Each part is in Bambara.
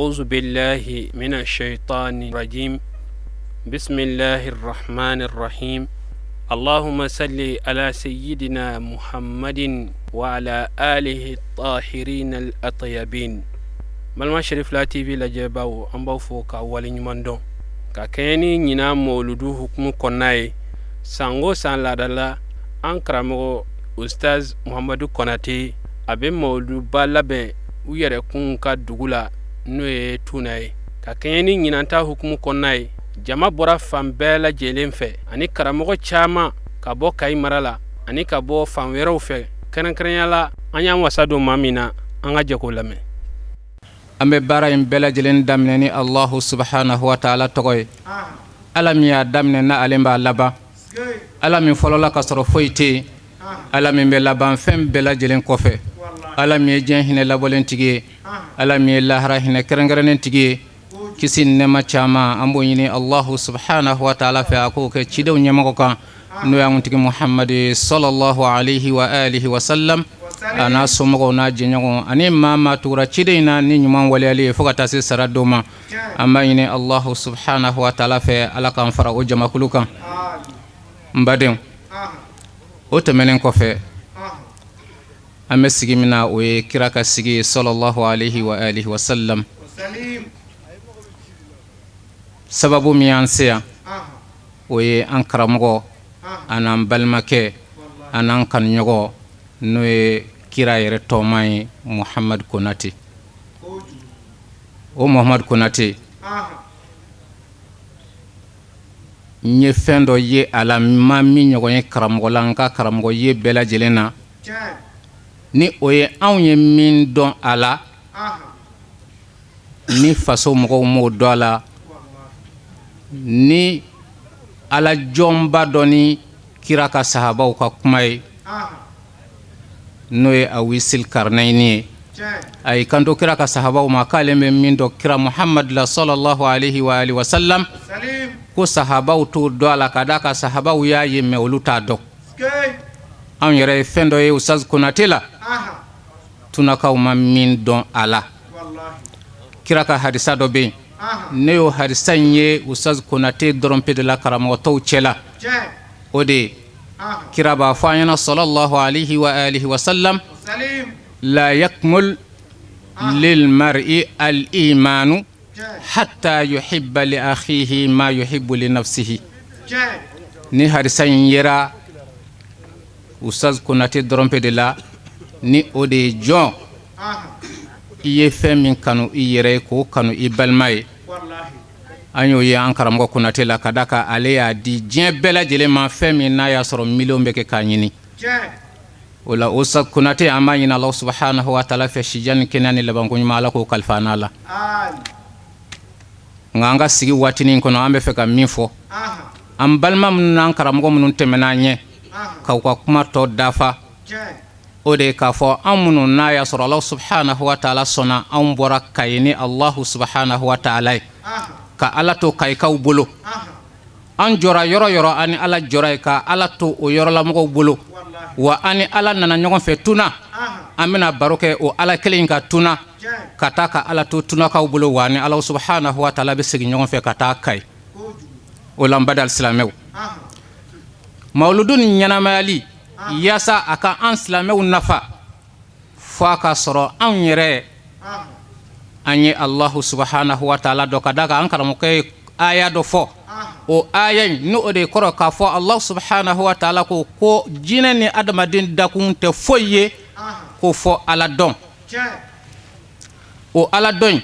أعوذ بالله من الشيطان الرجيم بسم الله الرحمن الرحيم اللهم صل على سيدنا محمد وعلى آله الطاهرين الأطيبين. Balima Cherifla TV lajɛbaw, an b'aw fo ka waleɲuman dɔn ka kɛɲɛ ni ɲinan mawuludu hukumu kɔnɔna ye. San o san laada la, an karamɔgɔ Ustaz Muhamadu Kɔnate a bɛ mawuluduba labɛn u yɛrɛkun ka dugu la, n'o ye Tuna ye. Ka kɛɲɛ ni ɲinan ta hukumu kɔnɔna ye, jama bɔra fan bɛɛ lajɛlen fɛ ani karamɔgɔ caman ka bɔ Kayi mara la ani ka bɔ fan wɛrɛw fɛ. Kɛrɛnkɛrɛnya la, an y'an wasa don maa min na, an ka jɛ k'o lamɛn. An bɛ baara in bɛɛ lajɛlen daminɛ ni Alahu subahanahu wa taala tɔgɔ ye, Ala min y'a daminɛ na ale b'a laban, Ala min fɔlɔla ka sɔrɔ foyi tɛ yen, Ala min bɛ laban fɛn bɛɛ lajɛlen kɔfɛ, Ala min ye diɲɛ hinɛ labɔlen tigi ye, Ala min ye lahara hinɛ kɛrɛnkɛrɛnnen tigi ye. Kisi ni nɛɛma caman, an b'o ɲini Alahu subahanahu wa taala fɛ, a k'o kɛ cidenw ɲɛmɔgɔ kan, n'o y'an kuntigi Muhamadu salalahu alayhi wa alihi wa salam, a n'a somɔgɔw n'a jɛɲɔgɔn ani maa maa tugura ciden in na ni ɲuman waleyali ye fo ka taa se sara don ma. An b'a ɲini Alahu subahanahu wa taala fɛ, Ala k'an fara o jamakulu kan. N badenw, o tɛmɛnen kɔfɛ, an bɛ sigi min na, o ye kira ka sigi salalahu alayhi wa alihi wa salam. Sababu min y'an se yan, o ye an karamɔgɔ an'an balimakɛ an'an kanuɲɔgɔn, n'o ye kira yɛrɛ tɔma ye, Muhamadu Konate. O Muhamadu Konate, n ye fɛn dɔ ye a la, n ma min ɲɔgɔn ye karamɔgɔ la, n ka karamɔgɔ ye bɛɛ lajɛlen na, ni o ye anw ye min dɔn a la, ni faso mɔgɔw m'o dɔn a la, ni ala jɔnba dɔ ni kira ka sahabaw ka kuma ye, n'o ye Awisil Karinayini ye. A y'i kanto kira ka sahabaw ma k'ale bɛ min dɔn kira Muhamadu la salalahu alayhi wa alihi wa salam, ko sahabaw t'o dɔn a la, ka d'a kan sahabaw y'a ye mais olu t'a dɔn. Anw yɛrɛ ye fɛn dɔ ye Ustaz Konate la, tunakaw ma min dɔn a la. Kira ka hadisa dɔ bɛ yen, ne y'o hadisa in ye Ustaz Konate dɔrɔn pe de la karamɔgɔ tɔw cɛ la. O de ye kira b'a fɔ an ɲɛna salalahu alayhi wa alihi wa salam: la yakmul lil mar'i al imanu hatta yuhibba li akhihi ma yuhibbu li nafsihi. Ni hadisa in yera Ustaz Konate dɔrɔn pe de la, ni o de ye jɔn i ye fɛn min kanu i yɛrɛ ye, k'o kanu i balima ye. An y'o ye an karamɔgɔ Konate la, ka d'a kan ale y'a di diɲɛ bɛɛ lajɛlen ma, fɛn min n'a y'a sɔrɔ miliyɔn bɛ kɛ k'a ɲini. O la, Ustaz Konate, an b'a ɲini Alahu subahanahu wa taala fɛ, sijan ni kɛnɛya ni labanko ɲuman, Ala k'o kalifa n'a la. Nka an ka sigi waatinin kɔnɔ, an bɛ fɛ ka min fɔ an balima minnu n'an karamɔgɔ minnu tɛmɛna an ɲɛ, k'u ka kuma tɔ dafa, o de ye k'a fɔ an minnu n'a y'a sɔrɔ Alahu subahanahu wa taala sɔnna anw bɔra Kayi ni Alahu subahanahu wa taala ye, ka Ala to Kayikaw bolo, an jɔra yɔrɔ yɔrɔ, an ni Ala jɔra yen, ka Ala to o yɔrɔlamɔgɔw bolo, wa an ni Ala nana ɲɔgɔn fɛ Tuna. An bɛna baro kɛ o Ala kelen in ka Tuna, ka taa ka Ala to Tunakaw bolo, wa ni Ala subahanahu wa taala bɛ segin ɲɔgɔn fɛ ka taa Kayi. O la, n baden silamɛw, mawuludu ni ɲɛnamayali, yaasa a ka an silamɛw nafa, fo a ka sɔrɔ anw yɛrɛ an ye Alahu subahanahu wa taala dɔn, ka d'a kan an karamɔgɔkɛ ye aya dɔ fɔ. O aya in, n'o de kɔrɔ k'a fɔ Alahu subahanahu wa taala ko jinɛ ni adamaden dakun tɛ foyi ye ko fɔ Ala dɔn. O Ala dɔn in,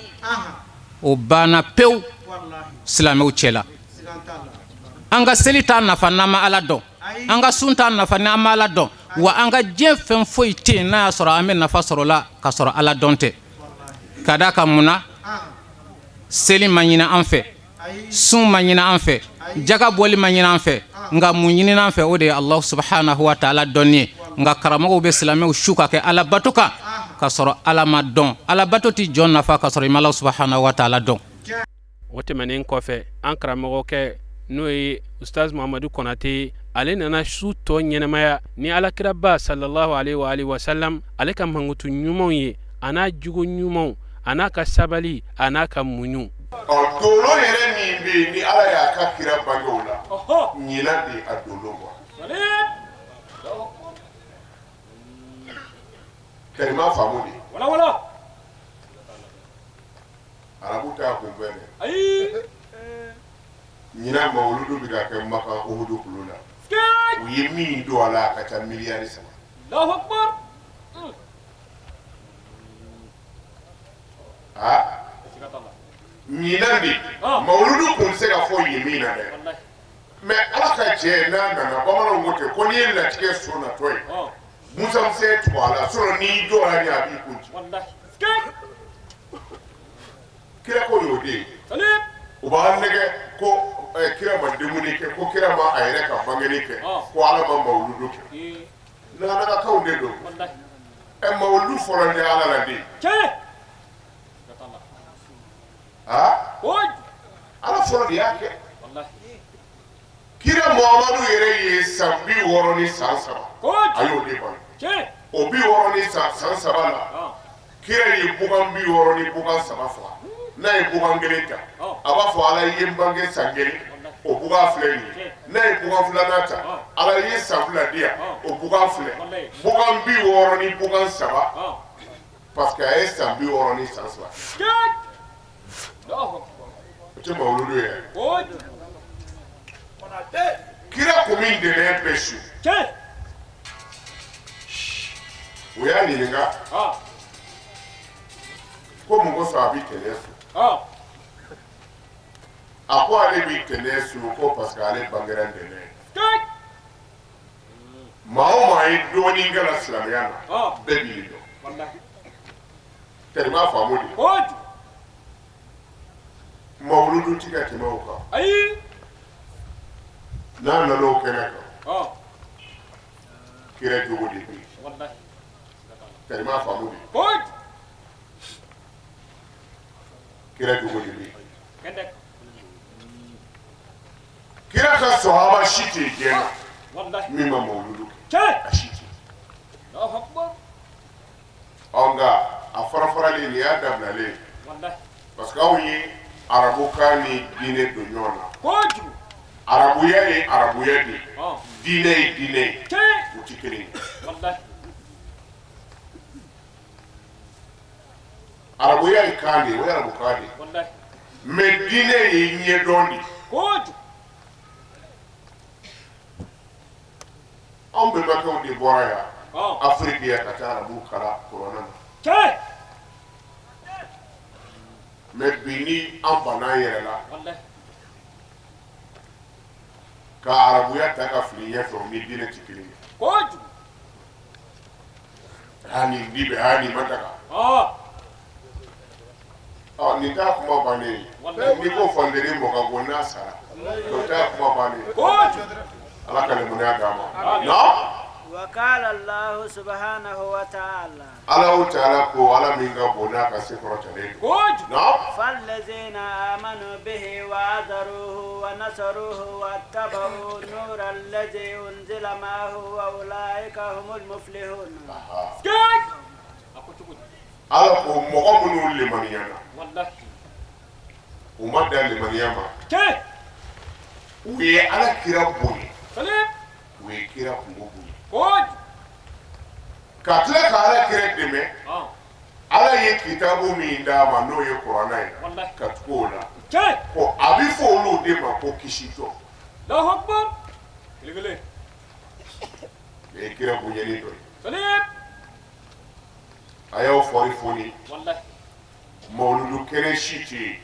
o banna pewu silamɛw cɛ la. An ka seli t'a nafa n'an ma Ala dɔn, an ka sun t'a nafa ni an ma Ala dɔn, wa an ka diɲɛ fɛn foyi tɛ yen n'a y'a sɔrɔ an bɛ nafa sɔrɔ la ka sɔrɔ Ala dɔn tɛ. Ka d'a kan mun na seli ma ɲini an fɛ, sun ma ɲini an fɛ, jaga bɔli ma ɲini an fɛ, nka mun ɲinina an fɛ? O de ye Alahu subahanahu wa taala dɔnni ye. Nka karamɔgɔw bɛ silamɛw su ka kɛ Ala bato kan ka sɔrɔ Ala ma dɔn. Ala bato tɛ jɔn nafa ka sɔrɔ i ma Alahu subahanahu wa taala dɔn. O tɛmɛnen kɔfɛ, an karamɔgɔkɛ, n'o ye Ustaz Muhamadu Kɔnate, ale nana su tɔ ɲɛnamaya ni alakiraba sallallahu alaihi wa alihi wasallam, ale ka mankutu ɲumanw ye, a n'a jogo ɲumanw. a n'a ka sabali, a n'a ka muɲu. Ɔ, dolo yɛrɛ min bɛ yen ni Ala y'a ka kira bange o la, ɲinan de a dolo bɔra. Kalima faamu de. Arabu t'a kun fɛ dɛ. Ɲinan mawuludu bɛ ka kɛ Maka Uhudu kulu la. U ye min don a la, a ka ca miliyari 3. Aa, ɲinan de mawuludu kun tɛ se ka fɔ yen min na dɛ, mais Ala ka jɛ n'a nana, bamananw ko ten ko n'i ye latigɛ so natɔ ye, musa misɛn tugu a la, sinon n'i jɔra ɲɛ, a b'i kun ci. Kira ko y'o de ye. U b'a nɛgɛ ko kira ma dumuni kɛ, ko kira ma a yɛrɛ ka bangeni kɛ, ko Ala ma mawuludu kɛ. Nakanakaw de don. Ɛ, mawuludu fɔlɔ tɛ Ala la de. Aa, Ala fɔlɔ de y'a kɛ. Kira Muhamadu yɛrɛ ye san 63 ni san 3, a y'o de bange. O 63 ni san 3 la, kira ye bugan 63 ni bugan 3 faga. N'a ye bugan kelen ta, a b'a fɔ: Ala ye n bange san kelen, o bugan filɛ nin ye. N'a ye bugan filanan ta, Ala ye san 2 di yan, o bugan filɛ. Bugan 63 ni bugan 3, parce que a ye san 63 ni san 3. O tɛ mawuludu ye. Kira kun min dɛmɛ bɛɛ su, u y'a ɲininka ko mun kosɔn a bɛ tɛnɛ su. A ko ale bɛ tɛnɛ su ko parce que ale bangera ntɛnɛn. Maa o maa ye dɔɔnin kɛ la silamɛya na, bɛɛ b'i dɔn. Tɛrima faamu de, mawuludu ti ka tɛmɛ o kan. N'a nana o kɛnɛ kan, kira jogo de bɛ yen. Tɛrima faamu de, kira jogo de bɛ yen. Kira ka sɔhaba si tɛ diɲɛ na min ma mawuludu kɛ, a si tɛ. Ɔ, nka a fara faralen, nin y'a dabilalen ye, parce que anw ye arabukan ni diinɛ don ɲɔgɔn na. Arabuya ye arabuya de ye, diinɛ ye diinɛ ye, u tɛ kelen ye. Arabuya ye kan de ye, o ye arabukan de ye, mais diinɛ ye ɲɛdɔn de ye. Anw bɛnbakɛw de bɔra yan, Afiriki yan, ka taa arabu kalan kuranɛ na. Mais bi, ni an banna an yɛrɛ la ka arabuya ta ka fili ɲɛfɛ, o ni diinɛ tɛ kelen ye. Aa, nin di bɛ, aa, nin ma daga. Ɔ, nin t'a kuma bannen ye. N'i ko fandeli mɔgɔ ka go n'a sara, o t'a kuma bannen ye. Ala ka limaniya d'an ma. Non. وقال الله سبحانه وتعالى: Ala o taala ko, Ala min ka bon n'a ka se kɔrɔtalen don. Non. فالذين آمنوا به وعزروه ونصروه واتبعوا النور الذي أنزل معه وأولئك هم المفلحون. Ala ko mɔgɔ minnu limaniyana, u ma dan limaniya ma, u ye Ala kira bonya, u ye kira kungo bonya, ka tila ka Ala kira dɛmɛ. Ala ye kitabu min d'a ma, n'o ye kuranɛ ye, ka tugu o la, ko a bɛ fɔ olu de ma ko kisitɔ. Nin ye kira bonyani dɔ ye. A y'aw fɔri foni, mawuludu kɛnɛ si tɛ yen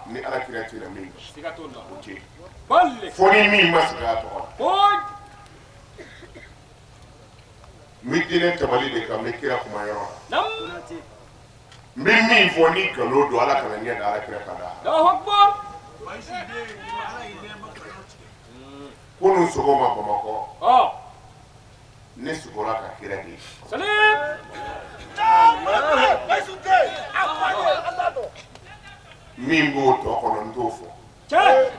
ni Ala kira tɛ na min kan, o tɛ yen, fo ni min ma sigi a tɔgɔ la. N bɛ diinɛ tabali de kan, n bɛ kira kuma yɔrɔ la. N bɛ min fɔ, ni nkalon don, Ala kana ɲɛ da Ala kira ka da. Kunun sɔgɔma Bamakɔ, ne sugora ka kira de ye. Min b'o tɔ kɔnɔ, n t'o fɔ,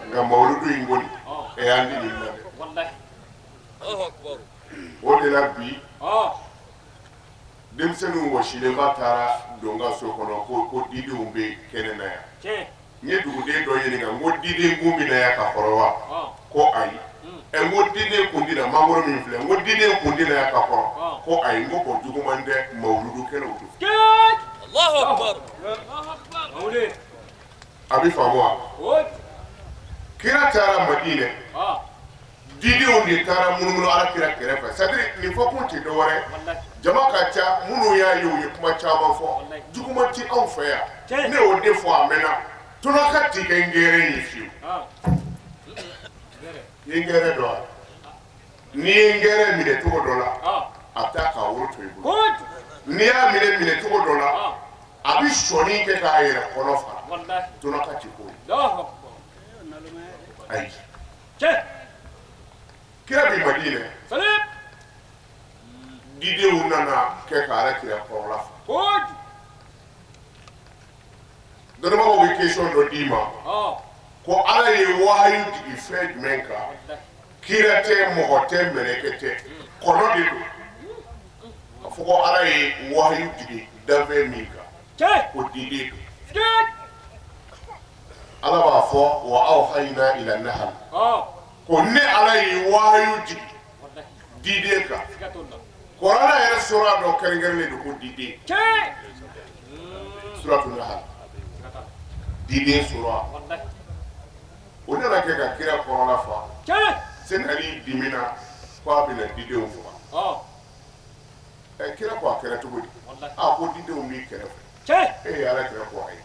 nka mawuludu in kɔni, ɛ, an tɛ nin na dɛ. O de la bi, denmisɛnninw wɔsilenba taara. don n ka so kɔnɔ ko didenw bɛ kɛnɛ na yan. N ye duguden dɔ ɲininka, n ko diden kun bɛ na yan ka kɔrɔ wa? Ko ayi. Ɛ, n ko diden kun tɛ na, mangoro min filɛ, n ko diden kun tɛ na yan ka kɔrɔ? Ko ayi. N ko o juguman tɛ, mawuludukɛlaw don. A bɛ faamu wa? Kira taara Madinɛ, didenw de taara munumunu ala kira kɛrɛfɛ. C'est à dire, nin fɔ kun tɛ dɔwɛrɛ, jama ka ca, minnu y'a ye, u ye kuma caman fɔ. Juguman tɛ anw fɛ yan, ne y'o de fɔ a mɛnna. Tunaka ti kɛ ngɛrɛ ye fiyewu. I ye ngɛrɛ dɔn wa? N'i ye ngɛrɛ minɛ cogo dɔ la, a bɛ taa k'a woro to i bolo. N'i y'a minɛ minɛ cogo dɔ la, a bɛ sɔnni kɛ k'a yɛrɛ kɔnɔ fara. Tunaka ti k'o ye, ayi. Kira bi Madinɛ, didenw nana kɛ ka ala kira kɔrɔla fa. Dɔnnibagaw bɛ question dɔ d'i ma ko ala ye wahayu jigin fɛn jumɛn kan? Kira tɛ, mɔgɔ tɛ, mɛlɛkɛ tɛ, kɔnɔ de don. A fɔ ko ala ye wahayu jigin danfɛn min kan, ko diden don. Ala b'a fɔ wa awhayna ila nahal, ko ne ala ye wahayu jigin diden kan. Kuranɛ yɛrɛ sura dɔ kɛrɛnkɛrɛnnen don ko diden, suratu nahal, diden sura. O nana kɛ ka kira kɔrɔla fa. Seyidina Ali dimina ko a bɛna didenw faga. Ɛ, kira ko a kɛra cogo di? A ko didenw b'i kɛrɛfɛ. E ala kira ko ayi,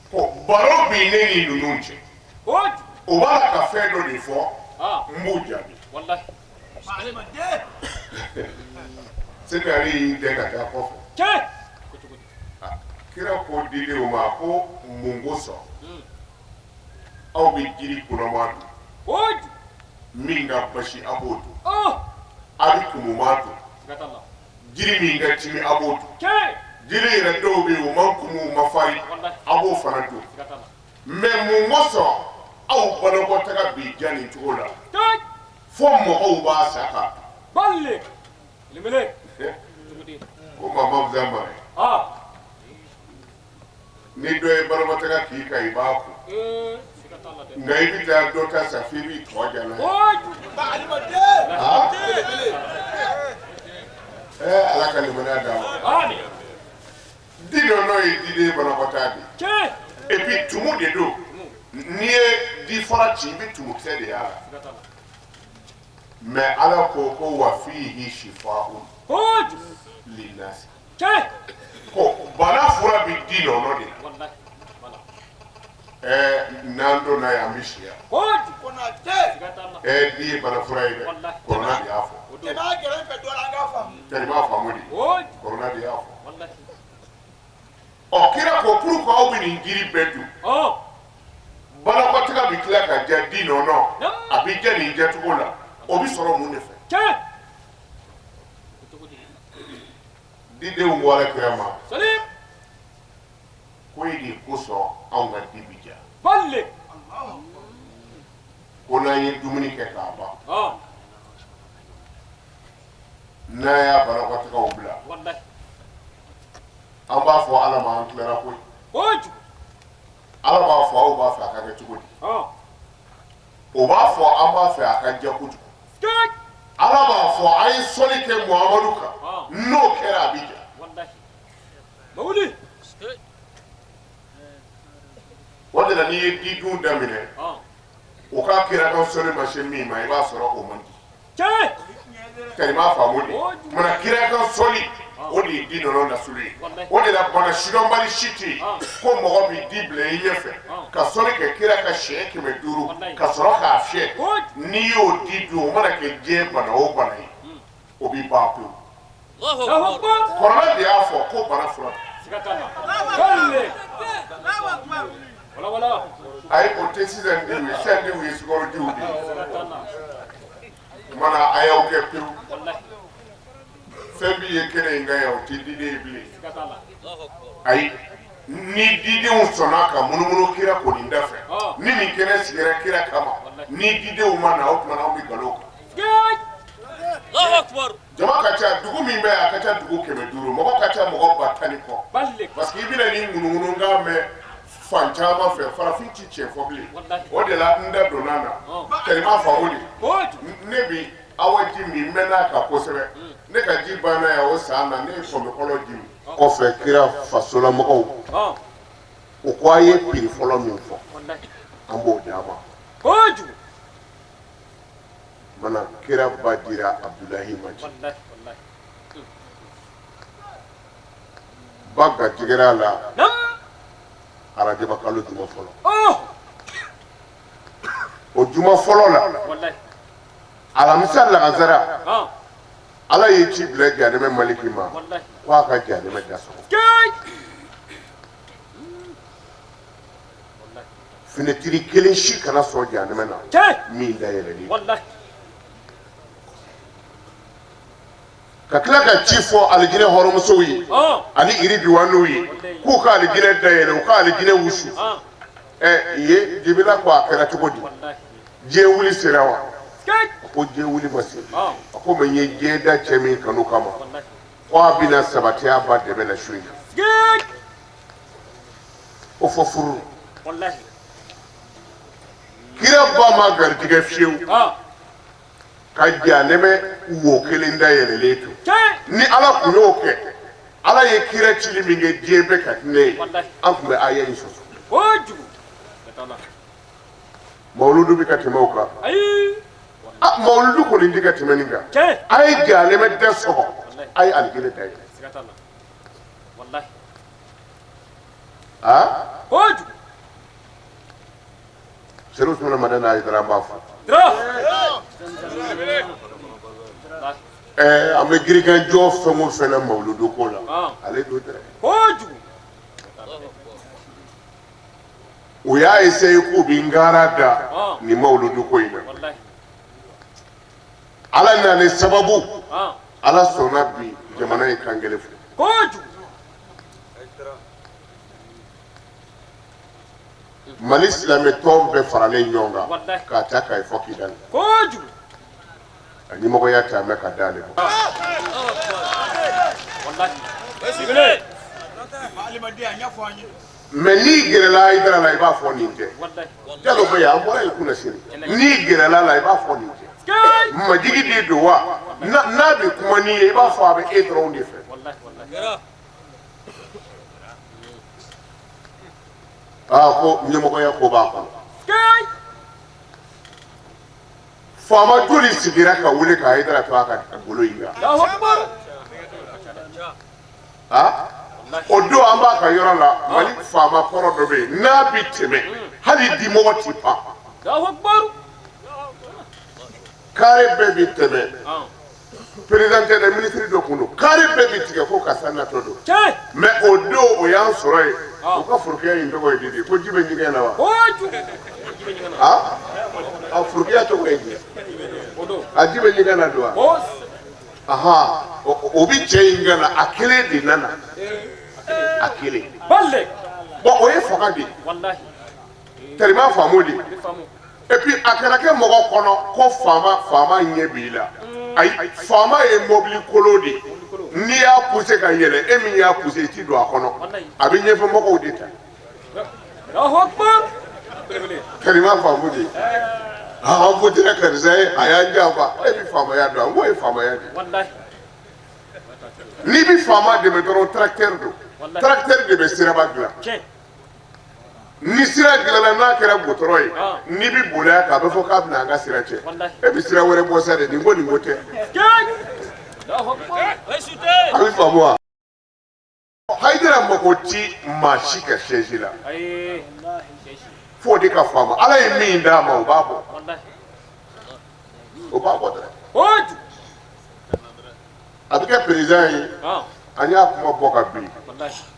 ko baro bɛ ne ni ninnu cɛ, o b'a la ka fɛn dɔ de fɔ, n b'u jaabi. Seyidina Ali y'i dɛn ka taa kɔfɛ. Kira ko didenw ma ko mun kosɔn aw bɛ jiri kunaman dun? Min ka basi, a b'o dun. A bɛ kumuma dun. Jiri min ka timi, a b'o dun. Jiri yɛrɛ dɔw bɛ yen, u ma kumu, u ma farin, a b'o fana dun. Mais mun kosɔn aw banakɔtaga bɛ ja nin cogo la fo mɔgɔw b'a san k'a dun? Ko maa ma fisa ma ye. Ni dɔ ye banakɔtaga k'i kan, i b'a ko, nka i bɛ taa dɔ ta san f'i b'i tɔgɔ ja n'a ye. Ala ka limaniya d'an ma. Di nɔnɔ ye diden banakɔtaa de ye. Et puis tumu de don. N'i ye di fara ci, i bɛ tumukisɛ de y'a la. Mais ala ko ko wa fihi shifaun linnasi, ko bana fura bɛ di nɔnɔ de la. Ɛɛ, n'an donna yan, an bɛ si yan. Ɛɛ, di ye bana fura ye dɛ. Kɔrɔna de y'a fɔ. Tari b'a faamu de, kɔrɔna de y'a fɔ. Ɔ, kira ko pourquoi aw bɛ nin jiri bɛɛ dun, banakɔtaga bɛ tila ka ja, di nɔnɔ a bɛ ja nin jacogo la, o bɛ sɔrɔ mun de fɛ? Didenw ko ala kira ma ko e de kosɔn anw ka di bi ja, ko n'an ye dumuni kɛ k'a ban, n'an y'a banakɔtagaw bila, an b'a fɔ ala ma an tilara koyi. Ala b'a fɔ aw b'a fɛ a ka kɛ cogo di? O b'a fɔ an b'a fɛ a ka ja kojugu. Ala b'a fɔ a ye sɔli kɛ Muhamadu kan, n'o kɛra a bɛ ja. O de la n'i ye di dun daminɛ, o ka kira ka sɔli ma se min ma, i b'a sɔrɔ o man di. Kari m'a faamu de mana kira ka sɔli, o de ye di nɔnɔ lasulu ye. O de la bana sidɔnbali si tɛ yen ko mɔgɔ bɛ di bila i ɲɛfɛ ka sɔli kɛ kira kan siɲɛ 500 ka sɔrɔ k'a fiyɛ, n'i y'o di dun, o mana kɛ diɲɛ bana o bana ye, o bɛ ban pewu. Kɔrɔna de y'a fɔ ko bana fura. Ayi, o tɛ sisan diw ye. Sisan diw ye sukaro diw de ye. Mana a y'aw kɛ pewu, fɛn min ye kɛnɛ in kan yan, o tɛ diden ye bilen. Ayi, ni didenw sɔnna ka munumunu kira kɔni da fɛ, ni nin kɛnɛ sigira kira kama, ni didenw ma na, o tuma na anw bɛ nkalon kan. Jama ka ca, dugu min bɛ a ka ca dugu 500, mɔgɔ ka ca mɔgɔ 10 000 kɔ. Parce que i bɛna ni ŋunuŋunukan mɛn fan caman fɛ, farafin ti tiɲɛ fɔ bilen. O de la n da donna na tellement faamu de ne bi awa ji min, n bɛ n'a kan kosɛbɛ. Ne ka ji banna yan o san na, ne ye kɔmikɔlɔ ji min. Kɔfɛ kira fasolamɔgɔw o ko a ye prix fɔlɔ min fɔ, an b'o d'a ma. Mana kira ba dira Abudulayi ma ci ba garijɛgɛra a la arajaba kalo juma fɔlɔ, o juma fɔlɔ la, alamisa lagansara, Ala ye ci bila jahanɛmɛ maliki ma ko a ka jahanɛmɛ da sɔgɔ, finɛtiri kelen si kana sɔrɔ jahanɛmɛ na min da yɛlɛlen. Ka tila ka ci fɔ alijinɛ hɔrɔnmusow ye ani iridiwaniw ye k'u ka alijinɛ da yɛlɛ, u ka alijinɛ wusu. Ɛ ye jibila ko a kɛra cogo di? Diɲɛ wuli sera wa? A ko diɲɛ wuli ma se. A ko mɛ n ye diɲɛ da cɛ min kanu kama, ko a bɛna sabati a ba dɛmɛ la su in na. O fɔ furu kira ba ma garijɛgɛ fiyewu ka jahanɛmɛ wo kelen da yɛlɛlen to. Ni Ala tun y'o kɛ, Ala ye kira cili min kɛ diɲɛ bɛɛ ka di ne ye, an tun bɛ aya in sɔsɔ. Mawuludu bɛ ka tɛmɛ o kan. A mawuludu kɔni tɛ ka tɛmɛ nin kan. A ye jahanɛmɛ da sɔgɔ, a ye alijinɛ da yɛlɛ. Aa Serifu Usumana Madani Hayidara, an b'a fo. Ɛɛ, an bɛ girikanjɔ fɛn o fɛn na mawuludu ko la, ale don dɛ. U y'a essayer k'u bɛ ngara da nin mawuludu ko in na. Ala nana sababu, Ala sɔnna bi jamana ye kan kelen fɔ. Mali silamɛ tɔn bɛɛ faralen ɲɔgɔn kan k'a ta Kayi fɔ Kidali, a ɲɛmɔgɔya ta bɛ ka d'ale ma. Mɛ n'i gɛrɛla Hayidara la, i b'a fɔ nin tɛ. Jalo bɛ yan, an bɔra yen kunasini. N'i gɛrɛla la, i b'a fɔ nin tɛ. Majigi de don wa? N'a bɛ kuma n'i ye, i b'a fɔ a bɛ e dɔrɔn de fɛ. Aa, ko ɲɛmɔgɔya ko b'a kɔnɔ. Faama joli sigira ka wuli ka Hayidara to a ka golo in kan? Aa, o don an b'a ka yɔrɔ la, Mali faama kɔrɔ dɔ bɛ yen, n'a bɛ tɛmɛ, hali dimɔgɔ ti pan. Kare bɛɛ bɛ tɛmɛ, président tɛ dɛ, ministre dɔ kun don. Kare bɛɛ bɛ tigɛ ko karisa natɔ don. Mais o don, o y'an sɔrɔ yen. U ka forokɛya in tɔgɔ ye di? Ko ji bɛ ɲɛgɛn na wa? A a forokɛya tɔgɔ ye di? A ji bɛ ɲɛgɛn na don wa? Ahan, o bɛ cɛ in ka na, a kelen de nana, a kelen. Bon, o ye fanga de ye, tellement faamu de. Et puis a kana kɛ mɔgɔ kɔnɔ ko faama, faama ɲɛ b'i la. Ayi, faama ye mobili kolon de ye. N'i y'a poussé ka yɛlɛ, e min y'a poussé, i ti don a kɔnɔ, a bɛ ɲɛfɛ mɔgɔw de ta. Tellement faamu de. An votera karisa ye, a y'an janfa. E bɛ faamaya dɔn? N k'o ye faamaya de ye. N'i bɛ faama dɛmɛ dɔrɔn, tracteur don, tracteur de bɛ siraba dilan. Ni sira dilanna, n'a kɛra goudron ye, n'i bɛ boli a kan, a bɛ fɔ k'a bɛna an ka sira cɛ. E bɛ sira wɛrɛ bɔ sa de. Nin ko nin ko tɛ, a bɛ faamu wa? Hayidara mako ti maa si ka chaise la, f'o de ka faamu. Ala ye min d'a ma, o b'a bɔ, o b'a bɔ dɛrɛ. A bɛ kɛ président ye. An y'a kuma bɔ ka bin.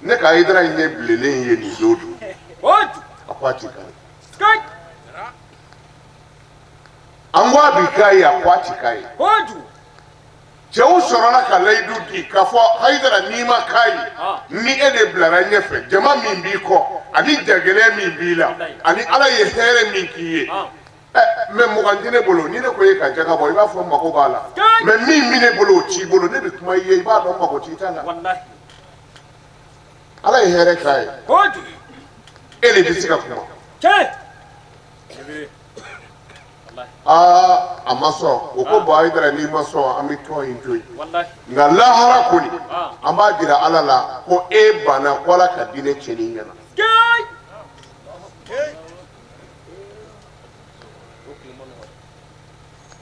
Ne ka Hayidara ɲɛ bilennen ye nin don don, a ko a ti k'a ye. An ko a bi k'a ye, a ko a ti k'a ye. Cɛw sɔrɔla ka layidu di k'a fɔ Hayidara, n'i ma k'a ye, ni e de bilara ɲɛfɛ, jama min b'i kɔ ani jagɛlɛya min b'i la ani Ala ye hɛrɛ min k'i ye, Mais 20 tɛ ne bolo. Ni ne ko e ka jaga bɔ, i b'a fɔ n mago b'a la, mais min bɛ ne bolo, o t'i bolo. Ne bɛ kuma i ye, i b'a dɔn n mago t'i ta la. Ala ye hɛrɛ k'a ye, e de bɛ se ka kuma. Aa, a ma sɔn. O ko bon, Hayidara, n'i ma sɔn, an bɛ tɔn in to yen, nka lahara kɔni, an b'a jira Ala la ko e banna ko Ala ka diinɛ tiɲɛni ɲɛna.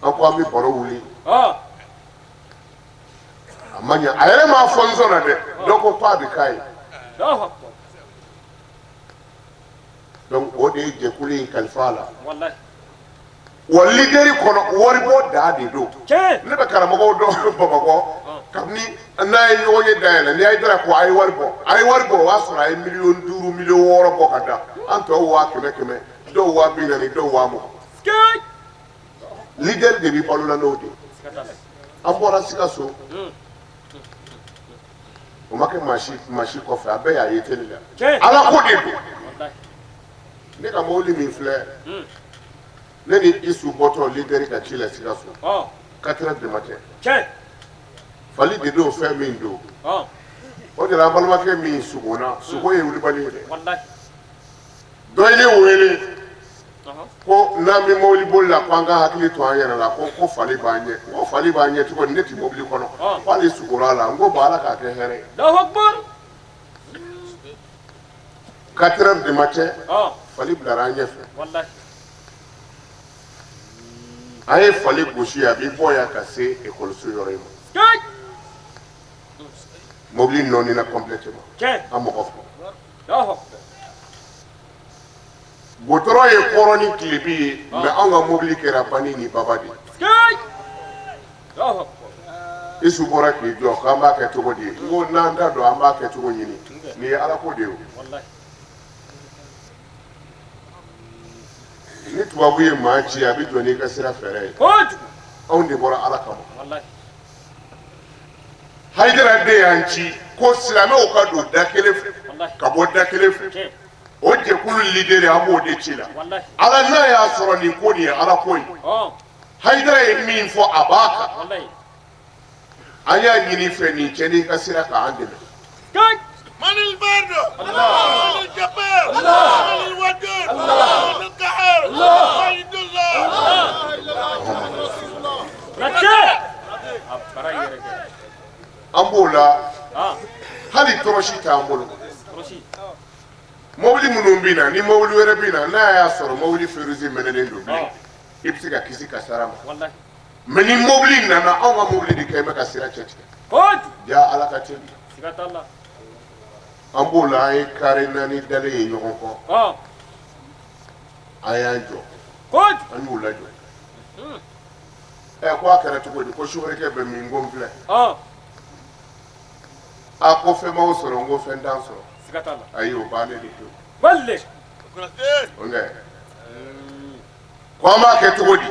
An ko an bɛ baro wuli. A ma ɲɛ, a yɛrɛ m'a fɔ n sɔnna dɛ. Dɔ ko k'a bɛ k'a ye. Donc o de ye jɛkulu in kalifa a la. Wa lideri kɔnɔ, waribɔ daa de don. Ne bɛ karamɔgɔw dɔn Bamakɔ, kabini n'a ye ɲɔgɔn ye dayɛlɛ, ni Hayidara ko a ye wari bɔ, a ye wari bɔ, o b'a sɔrɔ a ye miliyɔn 5, miliyɔn 6 bɔ ka da an tɔw 100 100, dɔw 40,000, dɔw 20,000. Lideri de bɛ balo la n'o de ye. An bɔra Sikaso, o ma kɛ maa si kɔfɛ, a bɛɛ y'a ye tele la. Ala ko de don. Ne ka mobili min filɛ, ne ni Isu bɔtɔ lideri ka ci la Sikaso, 4 heures du matin, fali de don, fɛn min don, o de la an balimakɛ min sugona, sugo ye wulibali ye dɛ. Dɔ ye ne wele ko n'an bɛ mobili boli la, ko an ka hakili to an yɛrɛ la, ko fali b'an ɲɛ. N ko fali b'an ɲɛ cogo di? Ne tɛ mobili kɔnɔ. K'ale sugora a la. N ko bon, Ala k'a kɛ hɛrɛ ye. 4 heures du matin, fali bilara an ɲɛfɛ. An ye fali gosi, a bɛ bɔ yan ka se ekɔliso yɔrɔ in ma, mobili nɔɔnina complètement. An mɔgɔ fila, goudron ye kɔrɔn ni tilebin ye, mais anw ka mobili kɛra bani ni baba de ye. Isu bɔra k'i jɔ k'an b'a kɛ cogo di? N ko n'an da don, an b'a kɛ cogo ɲini. Nin ye Ala ko de ye. O ni tubabu ye maa ci, a bɛ jɔ n'i ka sira fɛɛrɛ ye. Anw de bɔra Ala kama. Hayidara de y'an ci ko silamɛw ka don da kelen fɛ, ka bɔ da kelen fɛ. O jɛkulu lideri, an b'o de ci la. Ala n'a y'a sɔrɔ nin ko nin ye Ala ko ye, Hayidara ye min fɔ, a b'a kan. An y'a ɲini fɛ, nin cɛnin ka sira k'an dɛmɛ. An b'o la, hali tɔrɔsi t'an bolo. Mobili minnu bɛ na, ni mobili wɛrɛ bɛ na, n'a y'a sɔrɔ mobili feu rouge mɛnɛnen don bilen, i bɛ se ka kisi kasara ma. Mais ni mobili nana, anw ka mobili de kɛ bɛ ka sira cɛ tigɛ. Ja, Ala ka teli. An b'o la, an ye kare naani dalen ye ɲɔgɔn kɔ. An y'an jɔ, an y'u lajɔ. Ɛ, ko a kɛra cogo di? Ko sofɛrikɛ bɛ min? Ko n filɛ. A ko fɛn m'aw sɔrɔ? N ko fɛn t'an sɔrɔ. Ayi, o bannen de pewu. Ko an b'a kɛ cogo di?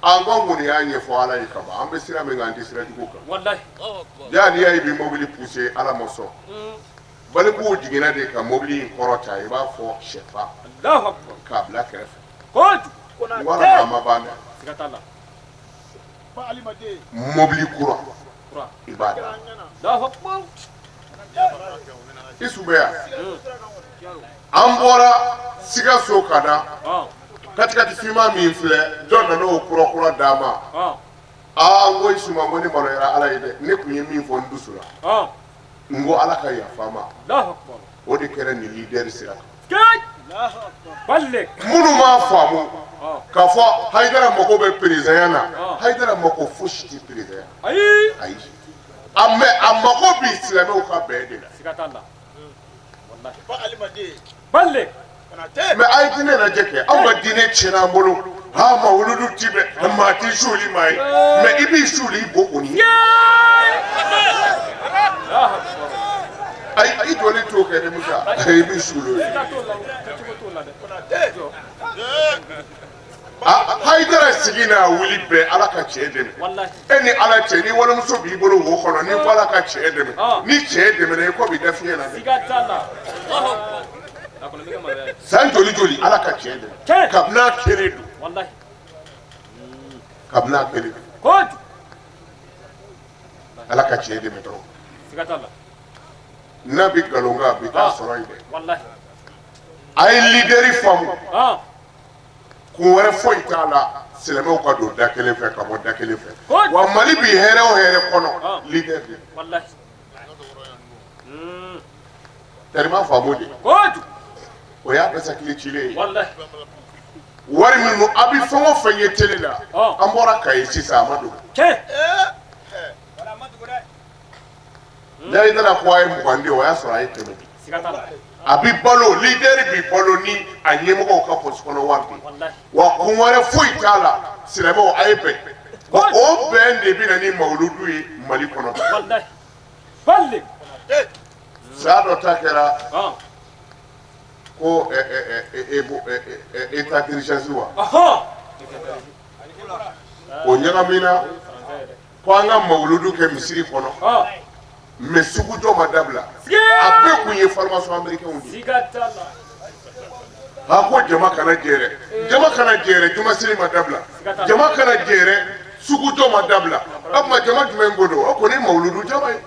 An ko kɔni y'a ɲɛfɔ Ala ye ka ban. An bɛ sira min kan, an tɛ sira jugu kan. Ja, n'i y'a ye i bɛ mobili pousser, Ala ma sɔn. Balikuw jiginna de ka mobili in kɔrɔ ta, i b'a fɔ sɛfan, k'a bila kɛrɛfɛ. N ko Ala k'a ma ban dɛ. Mobili kura, i b'a da. Isu bɛ yan. An bɔra Sikaso ka na, katikati finman min filɛ, dɔ nana o kura kura d'an ma. Aa, n ko Isu ma, n ko ne maloyara Ala ye dɛ. Ne tun ye min fɔ n dusu la, n ko Ala ka yafa n ma. O de kɛra nin leader sira kan. Minnu m'a faamu k'a fɔ Hayidara mako bɛ perezanya na, Hayidara mako fosi tɛ perezanya, ayi. A mais a mako bɛ silamɛw ka bɛn de la. Mais a ye diinɛ lajɛ kɛ, anw ka diinɛ tiɲɛna an bolo. Ha, ma wuludu ti bɛn, maa tɛ suuli maa ye, mais i b'i suuli i bo kɔni ye. Ayi, i jɔlen t'o kɛ dɛ Musa, i b'i suuli o ye. Hayidara sigi n'a wuli bɛɛ, Ala ka cɛ dɛmɛ. E ni Ala cɛ, ni walimuso b'i bolo wo kɔnɔ, ni ko Ala ka cɛ dɛmɛ, ni cɛ dɛmɛna, i kɔ b'i da fiɲɛ na dɛ. San joli joli, Ala ka cɛ dɛmɛ kabini n'a kelen don. Kabini a kelen Ala ka tiɲɛ dɛmɛ dɔrɔn. N'a bɛ nkalon kan a bɛ taa sɔrɔ yen dɛ. A ye leader faamu. Kun wɛrɛ foyi t'a la silamɛw ka don da kelen fɛ ka bɔ da kelen fɛ. Wa Mali bi hɛrɛ o hɛrɛ kɔnɔ leader de. Tari ma faamu de. O y'a basakili cilen ye. Wari minnu a bɛ fɛn o fɛn ye télé la, an bɔra Kayi sisan a ma dogo. N'a nana ko a ye 20 di o y'a sɔrɔ a ye 100 di. A bɛ balo leader bɛ balo ni a ɲɛmɔgɔw ka poche kɔnɔ wari de ye. Wa kun wɛrɛ foyi t'a la silamɛw a ye bɛn. O bɛn de bɛ na ni mawuludu ye Mali kɔnɔ. Saa dɔ ta kɛra ko état d'urgence wa o ɲagamina ko an ka mawuludu kɛ misiri kɔnɔ mais sugujɔ ma dabila a bɛɛ kun ye formation américain de ye a ko jama kana jɛrɛ jama kana jɛrɛ jumasiri ma dabila jama kana jɛrɛ sugujɔ ma dabila o tuma jama jumɛn ko don o kɔni ye mawuludu jama ye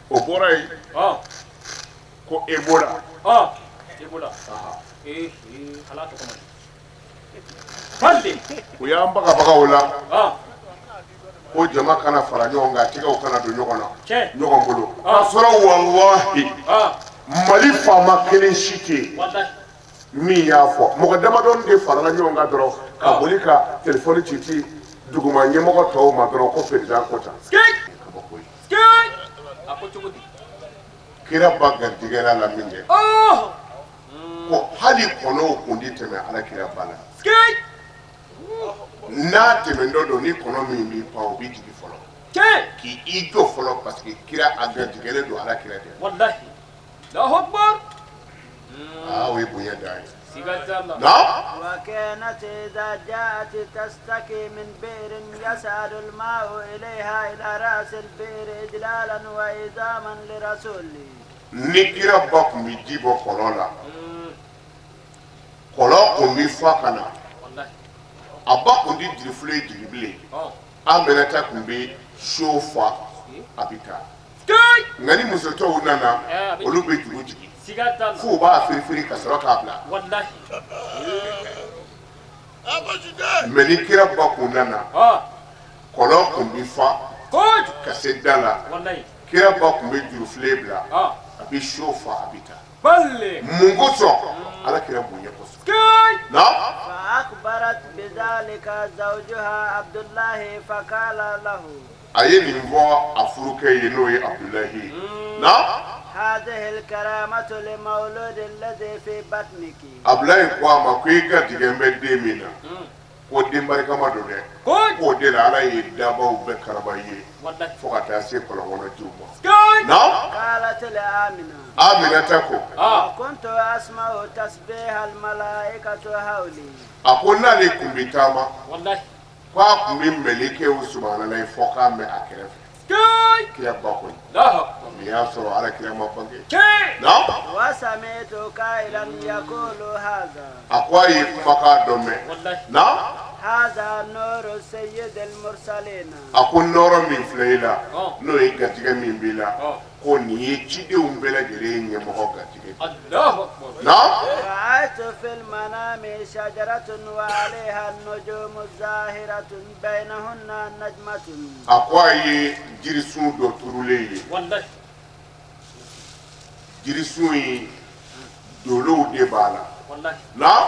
o bɔra yen ko Ebola u y'an bagabaga o la ko jama kana fara ɲɔgɔn kan tigɛw kana don ɲɔgɔn na ɲɔgɔn bolo k'a sɔrɔ walahi Mali faama kelen si tɛ yen min y'a fɔ mɔgɔ damadɔni de farala ɲɔgɔn kan dɔrɔn ka boli ka telefɔni ci ci duguma ɲɛmɔgɔ tɔw ma dɔrɔn ko président ko tan. Kabako ye. Kira ba garijɛgɛra la min kɛ ko hali kɔnɔw kun ti tɛmɛ ala kira ba la n'a tɛmɛntɔ don ni kɔnɔ min b'i pan o b'i jigin fɔlɔ k'i i jɔ fɔlɔ parce que kira a garijɛgɛlen don ala kira de aa o ye bonya dan ye. Naam. وكانت إذا جاءت تستقي من بئر يصعد الماء إليها إلى رأس البئر إجلالا وإعظاما لرسوله Ni kira ba tun bɛ ji bɔ kɔlɔn la, kɔlɔn tun bɛ fa ka na, a ba tun tɛ jirifilen jigin bilen. Aminata tun bɛ seau fa, a bɛ taa. Nka ni muso tɔw nana, olu bɛ juru jigin f'u b'a firifiri ka sɔrɔ k'a bila. Mais ni kira ba kun nana, kɔlɔn tun bɛ fa ka se da la, kira ba tun bɛ jurufilen bila, a bɛ seau fa, a bɛ taa. Mun kosɔn? Ala kira bonya kosɔn. Naam. فأخبرت بذلك زوجها عبد الله فقال له A ye nin fɔ a furukɛ ye n'o ye Abudulayi ye. Naam. هذه الكرامة لمولود الذي في بطنك Abudulayi ko a ma ko i garijɛgɛ bɛ den min na, ko den barikama don dɛ, k'o de la Ala ye dabaw bɛɛ karaba i ye fo ka taa se kɔlɔn kɔnɔ jiw ma. Naam. قالت لآمنة Aminata ko وكنت أسمع تسبيح الملائكة حولي a ko n'ale tun bɛ taama, k'a tun bɛ mɛlɛkɛw subahanalayi fɔ k'a mɛn a kɛrɛfɛ. Kira ba ko nin y'a sɔrɔ ala kira ma bange. Naam. وسمعت قائلا يقول هذا A ko a ye kumakan dɔ mɛn. Naam. هذا نور سيد المرسلين A ko nɔɔrɔ min filɛ i la, n'o ye garijɛgɛ min b'i la, ko nin ye cidenw bɛɛ lajɛlen ɲɛmɔgɔ garijɛgɛ. Naam. رأيت في المنام شجرة وعليها النجوم زاهرة بينهن نجمة A ko a ye jirisun dɔ turulen ye. Jirisun in dolow de b'a la. Naam.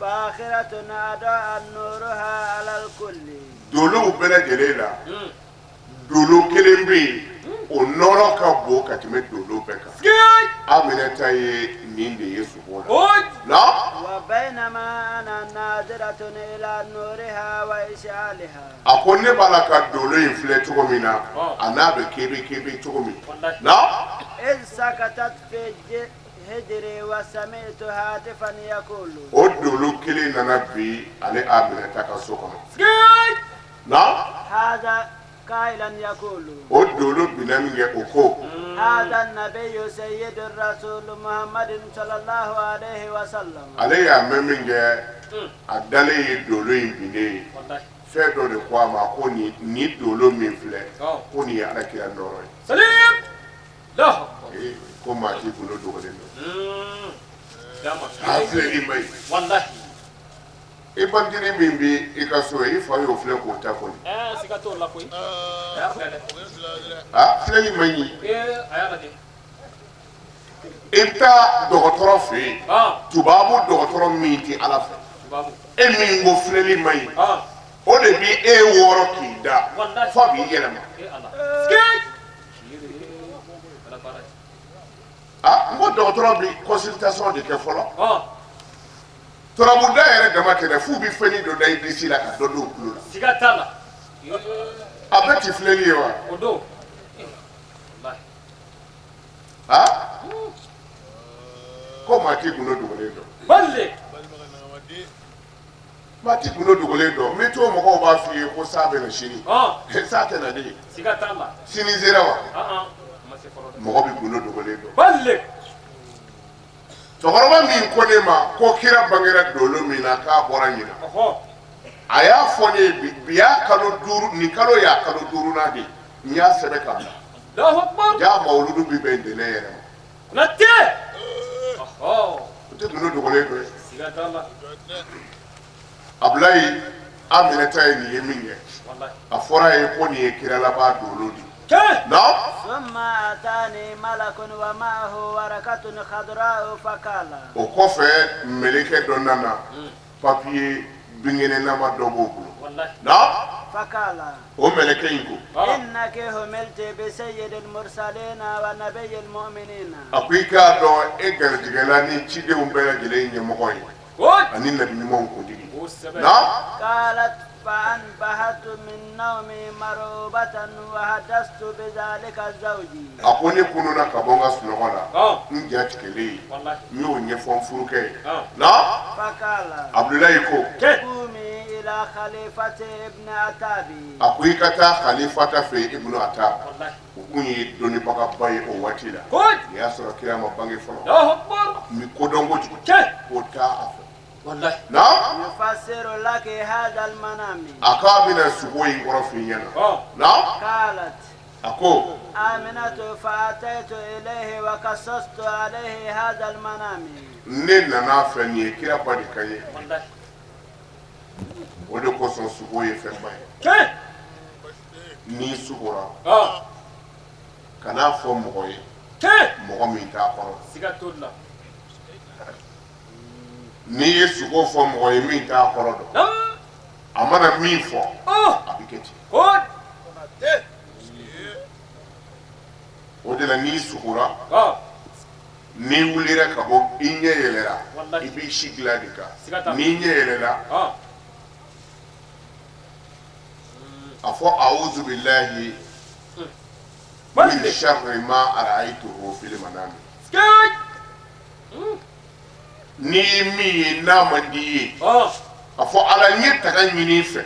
فاخرة أضاء نورها على الكل Dolow bɛɛ lajɛlen la, dolo kelen bɛ yen, o nɔɔrɔ ka bon ka tɛmɛ dolo bɛɛ kan. Aminata ye nin de ye sugo la. Naam. وبينما أنا ناظرة إلى نورها وإشعالها A ko ne b'a la ka dolo in filɛ cogo min na, a n'a bɛ kebe kebe cogo min. Naam. إذ سقطت في حجري وسمعت هاتفا يقول O dolo kelen nana bi ale Aminata ka so kɔnɔ. Naam. هذا قائلا يقول O dolo binna min kɛ, o ko. هذا النبي سيد الرسول محمد صلى الله عليه وسلم. Ale y'a mɛn min kɛ, a dalen ye dolo in binnen ye, fɛn dɔ de ko a ma ko nin dolo min filɛ, ko nin ye Ala kira nɔɔrɔ ye. Ko maa t'i gundo dogolen dɔn. A filɛli man ɲi. I bantinin min bɛ i ka so, i fa y'o filɛ k'o ta kɔni. A filɛli man ɲi. I bɛ taa dɔgɔtɔrɔ fɛ yen, tubabu dɔgɔtɔrɔ min tɛ Ala fɛ, e min ko filɛli man ɲi, o de bɛ e wɔrɔ k'i da f'a b'i yɛlɛma. Aa, n ko dɔgɔtɔrɔ bɛ consultation de kɛ fɔlɔ. Turabuda yɛrɛ dama tɛ dɛ, f'u bɛ fɛnnin dɔ da i disi la ka dɔ don u tulo la. Siga t'a la. A bɛɛ ti filɛli ye wa? O don. Aa, ko maa t'i gundo dogolen dɔn. Bale. Maa t'i gundo dogolen dɔn. Météo mɔgɔw b'a f'i ye ko san bɛ na sini. San tɛ na de. Siga t'a la. Sini sera wa? Ma se fɔlɔ dɛ. Mɔgɔ bɛ gundo dogolen dɔn. Bale. Cɛkɔrɔba min ko ne ma ko kira bangera dolo min na, k'a bɔra ɲinan, a y'a fɔ ne ye bi y'a kalo 5, nin kalo y'a kalo 5nan de ye. N y'a sɛbɛn ka bila. Ja mawuludu bi bɛn ntɛnɛn yɛrɛ ma. O tɛ gundo dogolen dɔ ye. Abulayi Aminata ye nin ye min kɛ, a fɔra a ye ko nin ye kira laban dolo de ye. Naam. ثم أتاني ملك ومعه ورقة خضراء فقال O kɔfɛ, mɛlɛkɛ dɔ nana, papiye binkɛnɛlama dɔ b'o bolo. Naam. فقال O mɛlɛkɛ in ko, إنك حملت بسيد المرسلين ونبي المؤمنين. A ko i k'a dɔn, e garijɛgɛla ni cidenw bɛɛ lajɛlen ɲɛmɔgɔ ye ani nabi ɲumanw kuntigi. Naam. قالت فانتبهت من نومي مرعوبة وحدثت بذلك زوجي. A ko ne kununa ka bɔ n ka sunɔgɔ la, n ja tigɛlen ye, n y'o ɲɛfɔ n furukɛ ye. Naam. فقال Abudulayi ko, قومي إلى خليفة ابن عتابي. A ko i ka taa Khalifata fɛ yen, Ibnu Atab. O kun ye dɔnnibagaba ye o waati la. Nin y'a sɔrɔ kira ma bange fɔlɔ. N bɛ kodɔn kojugu, ko taa a fɛ. Naam. يفسر لك هذا المنام. A k'a bɛna sugo in kɔrɔ f'i ɲɛna. Naam. قالت A ko آمنة فأتيت إليه وقصصت عليه هذا المنام. Ne nana fɛ, nin ye kira ba de kan ye. O de kosɔn sugo ye fɛnba ye. N'i sugora, kan'a fɔ mɔgɔ ye, mɔgɔ min t'a kɔrɔ. N'i ye sugo fɔ mɔgɔ ye min t'a kɔrɔ dɔn, a mana min fɔ, a bɛ kɛ ten. O de la, n'i sugora, n'i wulira ka bɔ, i ɲɛ yɛlɛra, i b'i si dilan de kan. N'i ɲɛ yɛlɛla, a fɔ: أعوذ بالله من شر ما رأيته في المنام. N'i ye min ye n'a man di i ye, a fɔ: Ala, n ye taga ɲini i fɛ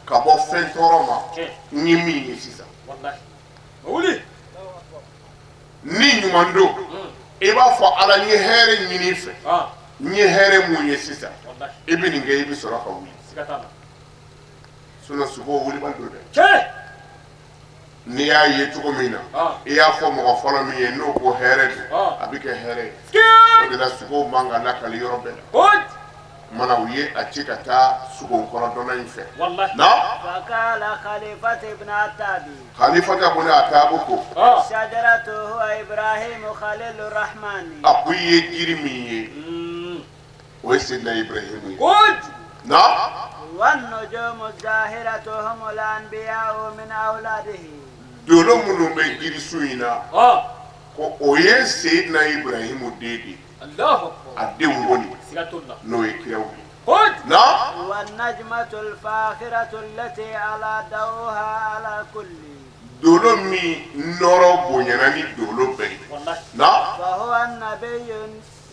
ka bɔ fɛn tɔɔrɔ ma, n ye min ye sisan. Ni ɲuman don, i b'a fɔ: Ala, n ye hɛrɛ ɲini i fɛ, n ye hɛrɛ mun ye sisan. I bɛ nin kɛ, i bɛ sɔrɔ ka wuli. Sinon sugo wulibali don dɛ. N'i y'a ye cogo min na, i y'a fɔ mɔgɔ fɔlɔ min ye, n'o ko hɛrɛ don, a bɛ kɛ hɛrɛ ye. O de la, sugo man ka lakali yɔrɔ bɛɛ la. Mana u ye a ci ka taa sugo kɔrɔ dɔnna in fɛ. Na فقال خليفة ابن عتابي Khalifata bun Atabu ko, الشجرة هو إبراهيم خليل الرحمن. A ko i ye jiri min ye, o ye Sidina Ibrahimu ye. Na والنجوم الزاهرة هم الأنبياء من أولاده. Dolo minnu bɛ jirisun in na, ko o ye Seyidina Ibrahimu den de ye, a denw kɔni, n'o ye kiraw ye. Na والنجمة الفاخرة التي على ضوءها على كل dolo min nɔrɔ bonyana ni dolo bɛɛ ye. Na فهو النبي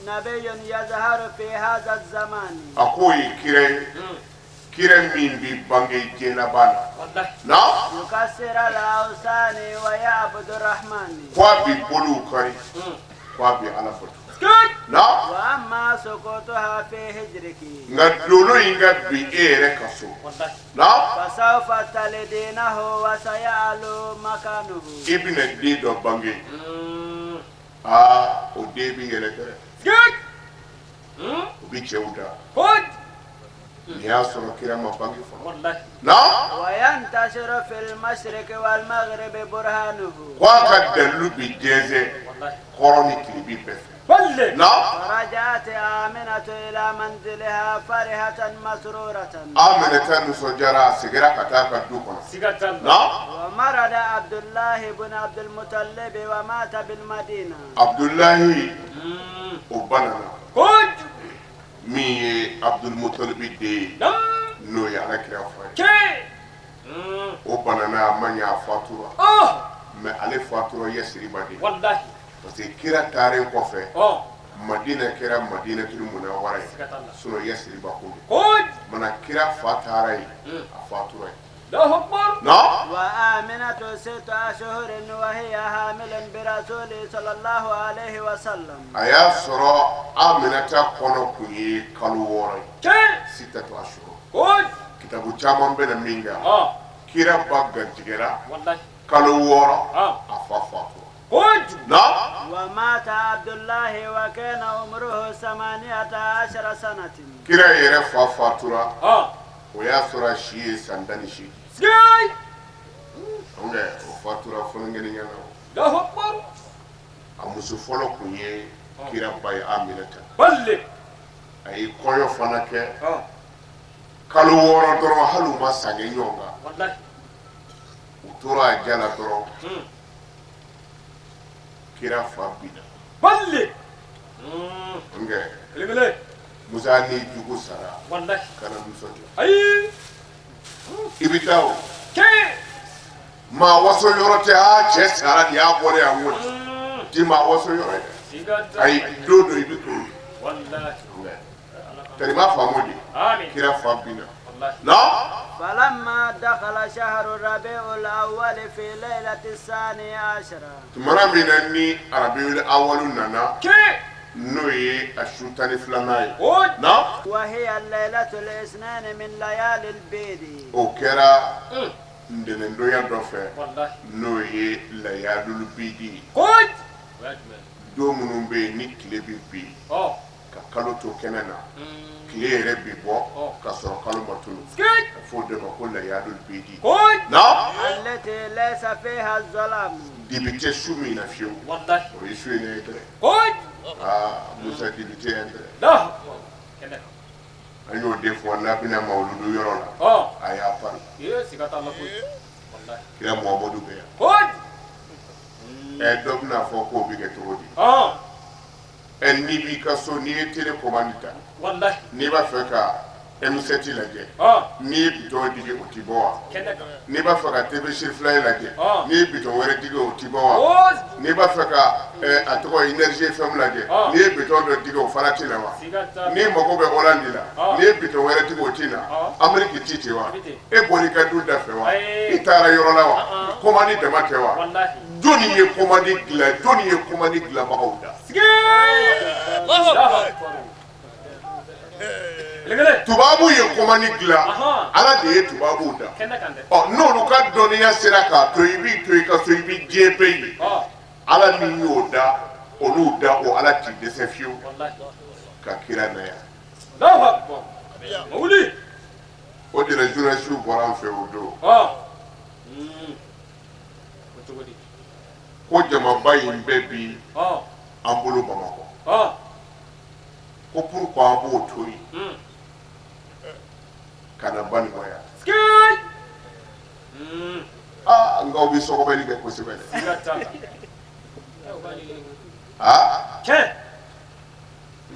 نبي يظهر في هذا الزمان. A k'o ye kira ye. Kira min bɛ bange diɲɛ laban na. Naam. يكسر الأوثان ويعبد الرحمن. Ko a bi boliw kari, ko a bi Ala bato. Naam. وأما سقوطها في حجرك. Nka dolo in ka bin e yɛrɛ ka so. Naam. فسوف تلدينه وسيعلو مكانه. I bɛna den dɔ bange. Aa, o den bɛ yɛlɛ dɛrɛ. O bɛ cɛw da. Nin y'a sɔrɔ kira ma bange fɔlɔ. Naam. وينتشر في المشرق والمغرب برهانه. Ko a ka dalilu bi jɛnsɛn kɔrɔn ni tilebin bɛɛ fɛ. Naam. فرجعت آمنة إلى منزلها فرحة مسرورة. Aminata nisɔndiyara, a seginna ka taa a ka du kɔnɔ. Naam. ومرض عبد الله بن عبد المطلب ومات بالمدينة. Abudulayi, o banana, min ye Abudulmutalibi den ye, n'o ye Ala kira fa ye, o banana, a ma ɲɛ, a fatura. Mais ale fatura Yasiriba de, parce que kira taaren kɔfɛ, Madina kɛra Madinatul Munawara ye, sinon Yasiriba kun don. Mana kira fa taara yen, a fatura yen. Naam. وآمنة 6 أشهر وهي حامل برسول صلى الله عليه وسلم. A y'a sɔrɔ Aminata kɔnɔ kun ye kalo 6 ye, ستة أشهر. Kitabu caman bɛ na min kan, kira ba garijɛgɛra kalo 6, a fa fatura. Naam. ومات عبد الله وكان عمره 18 سنة. Kira yɛrɛ fa fatura, o y'a sɔrɔ a si ye san 18. O fatura fɔlɔnkɛni na. A muso fɔlɔ kun ye kira ba ye, Aminata. A ye kɔɲɔ fana kɛ kalo 6 dɔrɔn, hali u ma san kɛ ɲɔgɔn kan. U tora a ja la dɔrɔn, kira fa binna. Nkɛ Musa, ni jugu sara, kana nisɔndiya. I bɛ taa o maa waso yɔrɔ tɛ. Aa, cɛ sara de, y'a bɔ ne yan ko ti maa waso yɔrɔ ye. Ayi, don dɔ i bɛ to yen. Tari ma faamu de, kira fa binna. Naam. فلما دخل شهر ربيع الأول في ليلة الثاني عشر. Tumana min na ni Arabiul Awalu nana, n'o ye a su 12nan ye. Naam. وهي الليلة الاثنين من ليالي البيض. O kɛra ntɛnɛndonya dɔ fɛ, n'o ye layadulu bidi ye, don minnu bɛ yen ni tile bɛ bin ka kalo to kɛnɛ na, tile yɛrɛ bɛ bɔ ka sɔrɔ kalo ma tunu, a fɔ o de ma ko layadulu bidi. Naam. التي ليس فيها الظلام. Dibi tɛ su min na fiyewu, o ye su in ye dɛ. Aa Musa, dibi tɛ yan dɛ. An y'o de fɔ n'a bɛna mawuludu yɔrɔ la, a y'a pari kira Muhamadu bɛ yan. Ɛ, dɔ bɛna fɔ k'o bɛ kɛ cogo di? Ɛ, n'i b'i ka so, n'i ye télécommande ta, n'i b'a fɛ ka M7 lajɛ, n'i ye bitɔn digi, o ti bɔ wa? N'i b'a fɛ ka TV Sirifila lajɛ, n'i ye bitɔn wɛrɛ digi, o ti bɔ wa? N'i b'a fɛ ka a tɔgɔ Énergie FM lajɛ, n'i ye bitɔn dɔ digi, o fana ti na wa? N'i mago bɛ Hollande la, n'i ye bitɔn wɛrɛ digi, o ti na? Amérique ti ten wa? E bɔr'i ka du da fɛ wa? I taara yɔrɔ la wa? Commande dama tɛ wa? Jɔnni ye commande dilan? Jɔnni ye commande dilanbagaw da? Tubabu ye commande dilan, Ala de ye tubabuw da. Ɔ, n'olu ka dɔnniya sera k'a to i b'i to i ka so, i bɛ diɲɛ bɛɛ ye, Ala min y'o da, olu da, o Ala t'i dɛsɛ fiyewu ka kira na yan. O de la journaliste bɔra an fɛ o don ko jamaba in bɛɛ bi an bolo Bamakɔ, ko pourquoi an b'o to yen ka na Banikɔ yan? Aa, nka aw bɛ sɔgɔbɛli kɛ kosɛbɛ dɛ. Aa,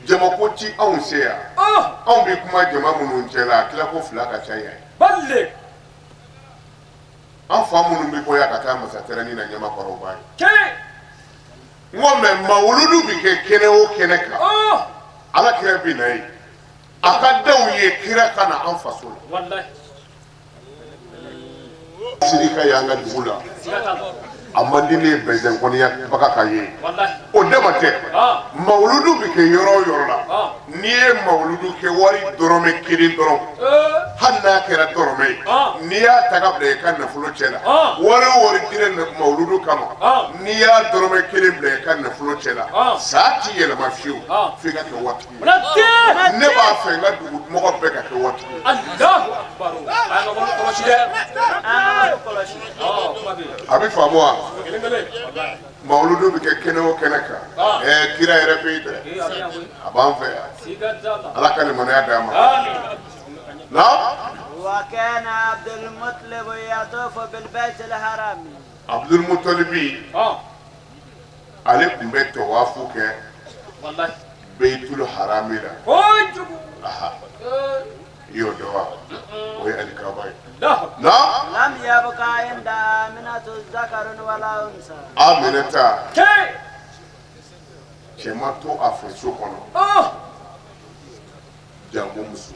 jamako ti anw se yan. Anw bɛ kuma jama minnu cɛ la, a tila ko fila ka ca yan. An fa minnu bɛ bɔ yan ka taa masatɛrɛni na Ɲamakɔrɔ, o b'a ye. N ko mɛ, mawuludu bɛ kɛ kɛnɛ o kɛnɛ kan, Ala kira bɛ na yen. A ka denw ye kira ka na an faso la. Siri ka y'an ka dugu la, a man di ne ye bɛnzɛn kɔniya baga ka ye o dama tɛ. Mawuludu bɛ kɛ yɔrɔ o yɔrɔ la, n'i ye mawuludu kɛ wari dɔrɔmɛ kelen dɔrɔn, hali n'a kɛra dɔrɔmɛ ye, n'i y'a ta ka bila i ka nafolo cɛ la, wari o wari dira mawuludu kama, n'i y'a dɔrɔmɛ kelen bila i ka nafolo cɛ la, saa t'i yɛlɛma fiyewu f'i ka kɛ waritigi ye. Ne b'a fɛ n ka dugu mɔgɔ bɛɛ ka kɛ waritigi ye. A bɛ faamu wa? Mawuludu bɛ kɛ kɛnɛ o kɛnɛ kan, ɛɛ kira yɛrɛ bɛ yen dɛ, a b'an fɛ yan. Ala ka limaniya d'an ma. Naam. Abdul Mutalibi, ale tun bɛ tɔwafu kɛ Beitul Harami la. Aha, i y'o dɔn wa? O ye alikaba ye. Naam. Aminata cɛ ma to a fɛ so kɔnɔ, janko muso.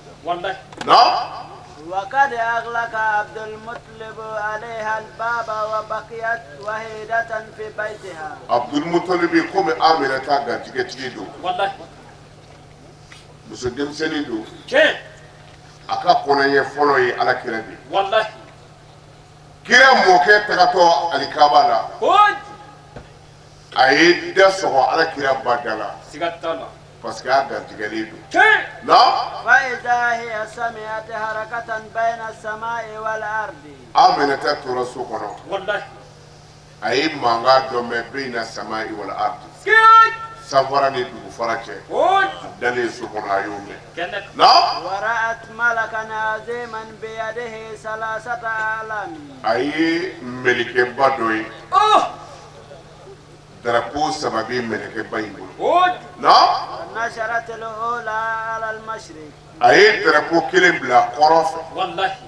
Naam. وقد أغلق عبد المطلب عليها الباب وبقيت وحيدة في بيتها. Abdul Mutalibi, komi Aminata garijɛgɛtigi don, muso denmisɛnnin don, a ka kɔnɔɲɛ fɔlɔ ye ala kira de ye. Kira mɔkɛ tagatɔ alikaba la, a ye da sɔgɔ ala kira ba da la parce que a garijɛgɛlen don. Naam. فإذا هي سمعت حركة بين السماء والأرض. Aminata tora so kɔnɔ, a ye mankan dɔ mɛn بين السماء والأرض, sanfara ni dugufara cɛ. A dalen so kɔnɔ, a y'o mɛn. Naam. ورأت ملكا عظيما بيده ثلاثة أعلام. A ye mɛlɛkɛba dɔ ye, darapo saba bɛ mɛlɛkɛba in bolo. Naam. نشرت الأولى على المشرق. A ye darapo kelen bila kɔrɔn fɛ.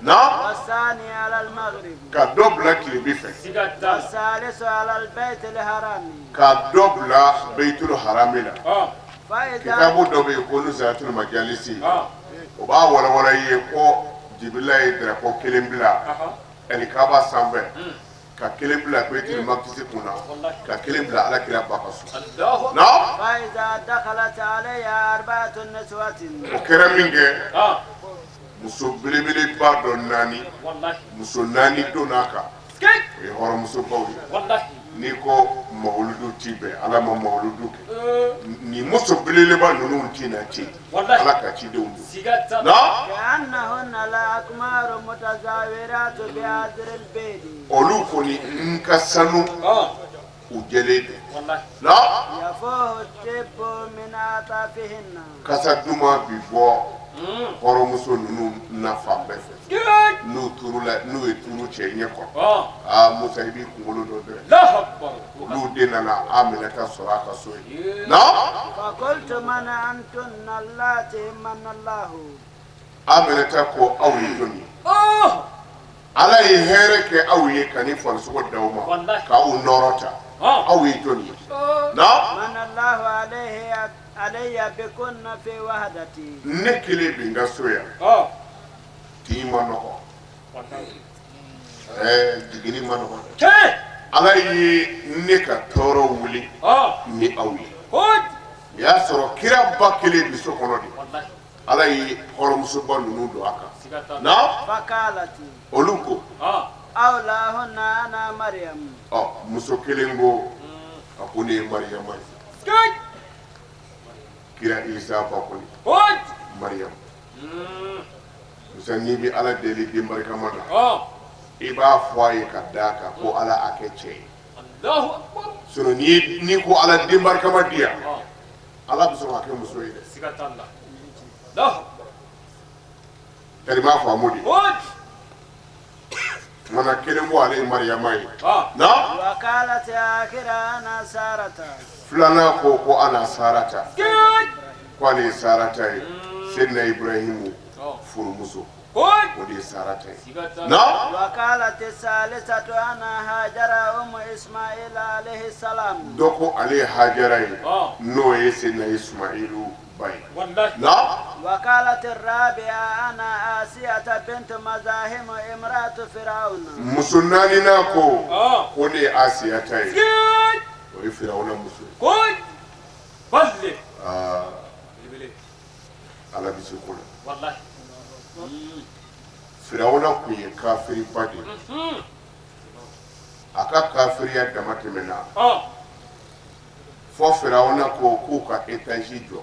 Naam. والثاني على المغرب. Ka dɔ bila tilebi fɛ. والثالث على البيت الحرام. Ka dɔ bila Beitul Harami la. فإذا Kitabu dɔ bɛ yen ko Nuzatul Majalisi, o b'a walawala i ye ko Jibila ye darapo kelen bila alikaba sanfɛ, ka kelen bila Beitul Makisi kunna, ka kelen bila ala kira ba ka so. Naam. فإذا دخلت عليها أربعة نسوة. O kɛra min kɛ, muso belebeleba dɔ naani, muso naani donna a kan, o ye hɔrɔnmusobaw ye. N'i ko mawuludu ti bɛn, ala ma mawuludu kɛ, nin muso belebeleba ninnu ti na ci ala ka cidenw don. Naam. كأنهن لأقمار متزاورات بأزر البيض. Olu kɔni n ka sanu, u jɛlen don. Naam. يفوح الطيب من أعطافهن. Kasa duman bi bɔ hɔrɔnmuso ninnu na fan bɛɛ fɛ. N'u turula, n'u ye turu cɛ ɲɛ kɔrɔ, aa Musa, i b'i kunkolo dɔ dɛ. Olu de nana Aminata sɔrɔ a ka so ye. Naam. فقلت من أنتن اللاتي من الله. Aminata ko aw ye jɔn ye? Ala ye hɛrɛ kɛ aw ye ka ni farisogo d'aw ma, k'aw nɔrɔ ta, aw ye jɔn ye? Naam. من الله عليه علي بكن في وحدتي. Ne kelen bi n ka so yan, tin ma nɔgɔ, ɛɛ jiginni ma nɔgɔ dɛ. Ala ye ne ka tɔɔrɔ wuli ni aw ye. O y'a sɔrɔ kira ba kelen bi so kɔnɔ de. Ala ye hɔrɔnmusoba ninnu don a kan. Naam. فقالت Olu ko أولاهن أنا مريم. Ɔ, muso kelen ko, a ko ne ye Mariyama ye, kira Isa ba kɔni Mariyamu. Musa, n'i bɛ Ala deli den barikama na, i b'a fɔ a ye ka d'a kan ko Ala a kɛ cɛ ye. Sinon n'i ko Ala den barikama di yan, Ala bɛ sɔn ka kɛ muso ye dɛ. Tari m'a faamu de. Mana kelen ko ale ye Mariyama ye. Naam. وقالت آخرى أنا سارة. Filanan ko ko أنا Sarata, ko ale ye Sarata ye, Seydina Ibrahimu furumuso, o de ye Sarata ye. Naam. وقالت الثالثة أنا هاجر أم إسماعيل عليه السلام. Dɔ ko ale ye Hajara ye, n'o ye Seydina Ismailu ba ye. Naam. وقالت الرابعة أنا آسية بنت مزاحم امرأة فرعون Muso naaninan ko ko ne ye Asiyata ye, o ye Firawuna muso ye. Aa, Ala bɛ se ko la. Firawuna tun ye kafiriba de ye. A ka kafiriya dama tɛmɛna fo Firawuna ko k'u ka étage jɔ,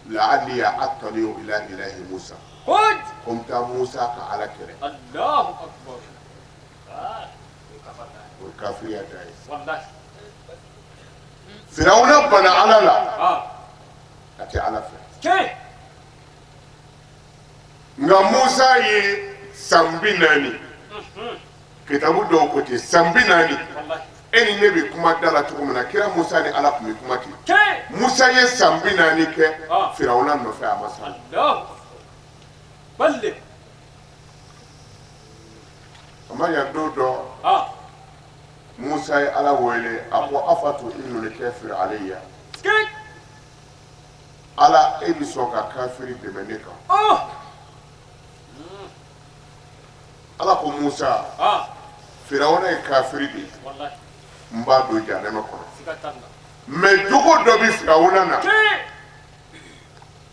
laaliya attaliu ila ilahi Musa, ko n taa Musa ka Ala kɛlɛ. O ye kafiriya da ye. Firawuna banna Ala la, a tɛ Ala fɛ. Nka Musa ye san 40, kitabu dɔw ko ten, san 40. E ni ne bɛ kuma da la cogo min na, kira Musa ni Ala tun bɛ kuma ten. Musa ye san 40 kɛ Firawuna nɔfɛ, a ma sa. A ma ɲa, don dɔ Musa ye Ala wele, a ko afatuinul kafir alayya, Ala, e bɛ sɔn ka kafiri dɛmɛ ne kan? Ala ko Musa, Firawuna ye kafiri de ye, n b'a don jahanama kɔnɔ, mais jogo dɔ bɛ Firawuna na,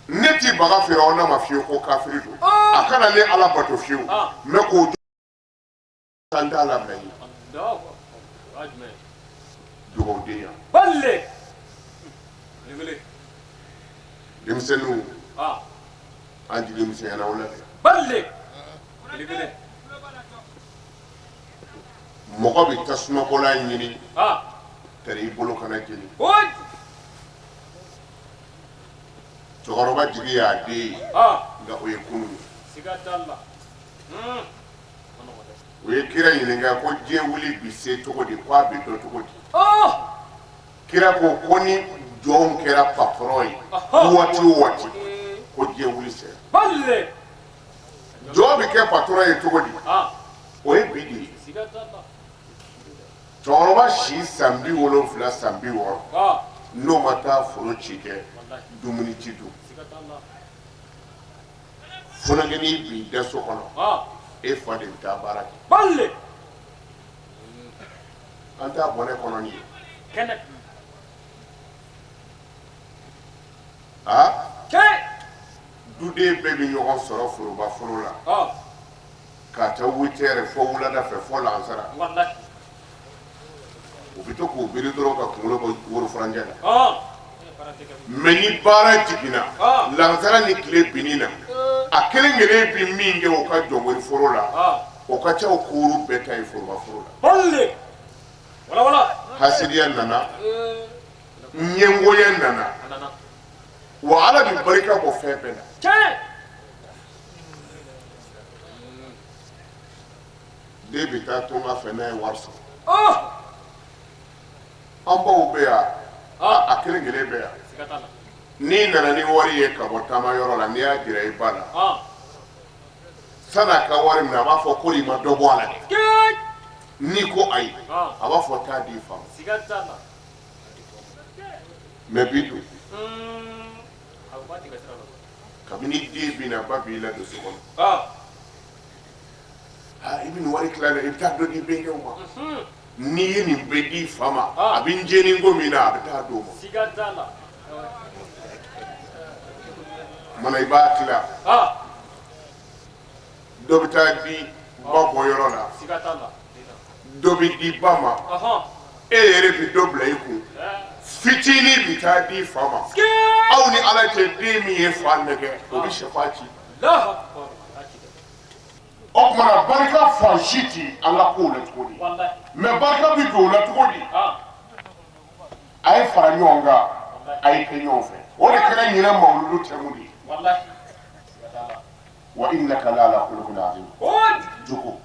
ne ti baga Firawuna ma fiyewu ko kafiri don, a kana ne Ala bato fiyewu, mais k'o san t'a la bila ye dugawudenya. Denmisɛnninw, an jigi misɛnyana o la dɛ. Mɔgɔ bɛ tasumabɔlan ɲini tari i bolo kana jeni. Cɛkɔrɔba jigi y'a den ye, nka o ye kunun ye. U ye kira ɲininka ko diɲɛ wuli bi se cogo di, ko a bɛ dɔn cogo di? Kira ko ko ni jɔnw kɛra patɔrɔn ye waati o waati, ko diɲɛ wuli sera. Jɔn bɛ kɛ patɔrɔn ye cogo di? O ye bi de ye. Cɛkɔrɔba si san 70, san 60, n'o ma taa foro ci kɛ, dumuni ti dun. Funankɛnin b'i da so kɔnɔ, e fa de bɛ taa baara kɛ. An t'a bɔnɛ kɔnɔ nin ye. Aa, duden bɛɛ bɛ ɲɔgɔn sɔrɔ foroba foro la k'a ta huit heures fo wulada fɛ, fo lansara. U bɛ to k'u biri dɔrɔn ka kunkolo bɔ worofurancɛ la. Mais ni baara jiginna lansara ni tile binni na, a kelen kelen bɛ min kɛ o ka jɔnmori foro la, o ka ca o kuuru bɛɛ ta ye foroba foro la. Hasidiya nana, ɲɛngoya nana. Wa Ala bɛ barika bɔ fɛn bɛɛ la. Den bɛ taa tunga fɛ n'a ye wari sɔrɔ. An baw bɛ yan, a kelen kelen bɛ yan. N'i nana ni wari ye ka bɔ taama yɔrɔ la, n'i y'a jira i ba la, san'a ka wari minɛ, a b'a fɔ ko i ma dɔ bɔ a la dɛ. N'i ko ayi, a b'a fɔ taa di i fa ma. Mais bi dun, kabini den bɛ na, ba b'i ladon so kɔnɔ, i bɛ nin wari tila dɛ, i bɛ taa dɔ di bɛnkɛw ma. N'i ye nin bɛɛ di fa ma, a bɛ n jeni ko min na, a bɛ taa d'o ma. Mana i b'a tila, dɔ bɛ taa di ba bɔ yɔrɔ la, dɔ bɛ di ba ma, e yɛrɛ bɛ dɔ bila i kun, fitinin bɛ taa di fa ma. Aw ni Ala cɛ, den min ye fa nɛgɛ, o bɛ sɛfan ci. O tuma na barika fan si tɛ an ka kow la cogo di? Mais barika bɛ don o la cogo di? A ye fara ɲɔgɔn kan, a ye kɛ ɲɔgɔn fɛ. O de kɛra ɲinan mawuludu thème de ye, wa innaka la ala khuluqin azim. Jogo,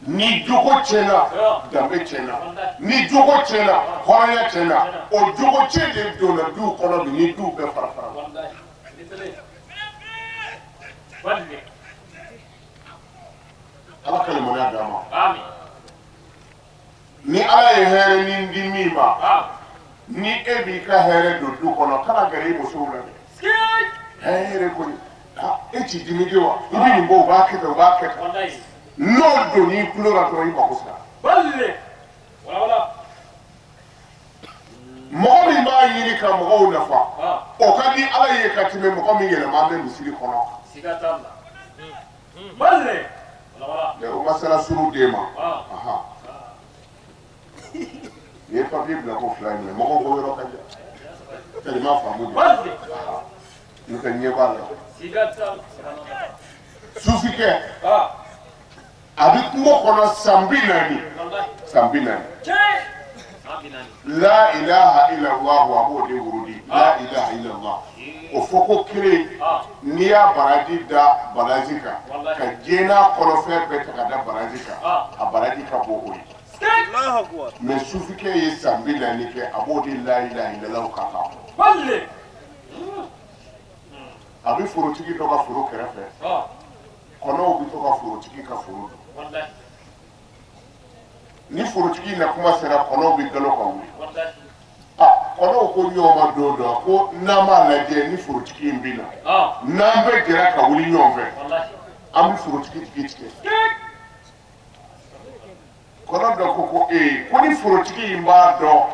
ni jogo tiɲɛna, danbe tiɲɛna. Ni jogo tiɲɛna, hɔrɔnya tiɲɛna. O jogo tiɲɛ de donna duw kɔnɔ bi, ni duw bɛɛ fara fara. Ala ka limaniya d'an ma. Ni Ala ye hɛrɛ nin di min ma, ni e b'i ka hɛrɛ don du kɔnɔ, kana gɛrɛ i musow la dɛ. Hɛrɛ kɔni, e t'i dimi de wa? I bɛ nin bɔ, u b'a kɛ tan, u b'a kɛ tan. N'o donn'i tulo la dɔrɔn, i mako sara. Mɔgɔ min b'a ɲini ka mɔgɔw nafa, o ka di Ala ye ka tɛmɛ mɔgɔ min yɛlɛma bɛ misiri kɔnɔ. O masala suru den ma, nin ye papiye bila ko fila in ye, mɔgɔw ko yɔrɔ ka jan. I m'a faamu de, n'o tɛ ɲɛ b'a la. Sufikɛ a bɛ kungo kɔnɔ san 40, san 40, la ilaha illallah, a b'o de wurudi, la ilaha illallah, o fɔ ko kelen. N'i y'a baraji da baraji kan, ka diɲɛ n'a kɔnɔfɛn bɛɛ ta ka da baraji kan, a baraji ka bon o ye. Mais sufikɛ ye san 40 kɛ, a b'o de la ilaha illallah kan kan. A bɛ forotigi dɔ ka foro kɛrɛfɛ, kɔnɔw bɛ to ka forotigi ka foro dun. Ni forotigi na kuma sera, kɔnɔw bɛ galo ka wuli. A kɔnɔw ko ɲɔgɔn ma don dɔ ko n'an b'a lajɛ ni forotigi in bɛ na, n'an bɛɛ jɛra ka wuli ɲɔgɔn fɛ, an bɛ forotigi tigi tigɛ. Kɔnɔ dɔ ko ko ee, ko ni forotigi in b'a dɔn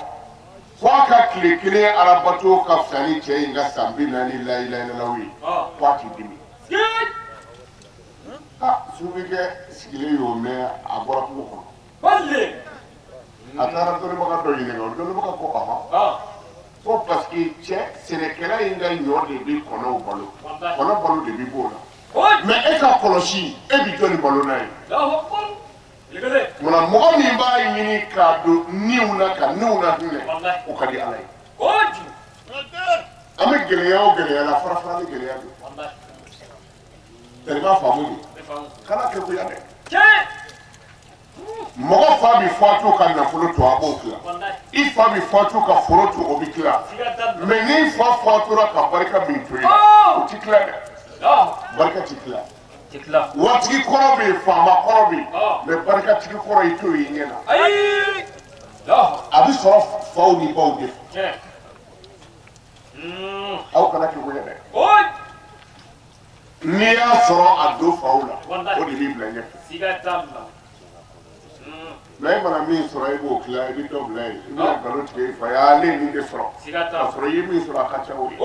ko a ka tile kelen alabato ka fisa ni cɛ in ka san 40 la ilaha illallah ye, ko a t'i dimi. Ah, sufikɛ sigilen y'o mɛn, a bɔra kungo kɔnɔ, a taara dɔnnibaga dɔ ɲininka. O dɔnnibaga ko ɔhɔn, ko parce que cɛ sɛnɛkɛla in ka ɲɔ de bɛ kɔnɔw balo, kɔnɔ balo de bɛ b'o la, mais e ka kɔlɔsi, e bɛ jɔnni balo n'a ye? Munna mɔgɔ min b'a ɲini k'a don niw na, ka niw na hinɛ, o ka di Ala ye. An bɛ gɛlɛya o gɛlɛya la, fara farali gɛlɛya don. I b'a faamu de, kana kɛ goya dɛ. Mɔgɔ fa bɛ fatu ka nafolo to, a b'o tila. I fa bɛ fatu ka foro to, o bɛ tila. Mais n'i fa fatura ka barika min to yen, o ti tila dɛ, barika ti tila. Waritigi kɔrɔ bɛ yen, faama kɔrɔ bɛ yen, mais barikatigi kɔrɔ, i t'o ye ɲɛ na. A bɛ sɔrɔ faw ni baw de fɛ. Aw kana kɛ goya dɛ. N'i y'a sɔrɔ a don faw la, o de b'i bila ɲɛfɛ. Mais e mana min sɔrɔ, e b'o tila, i bɛ dɔ bila yen, i bɛna nkalon tigɛ i fa ye, ale ye nin de sɔrɔ, k'a sɔrɔ i ye min sɔrɔ, a ka ca o ye,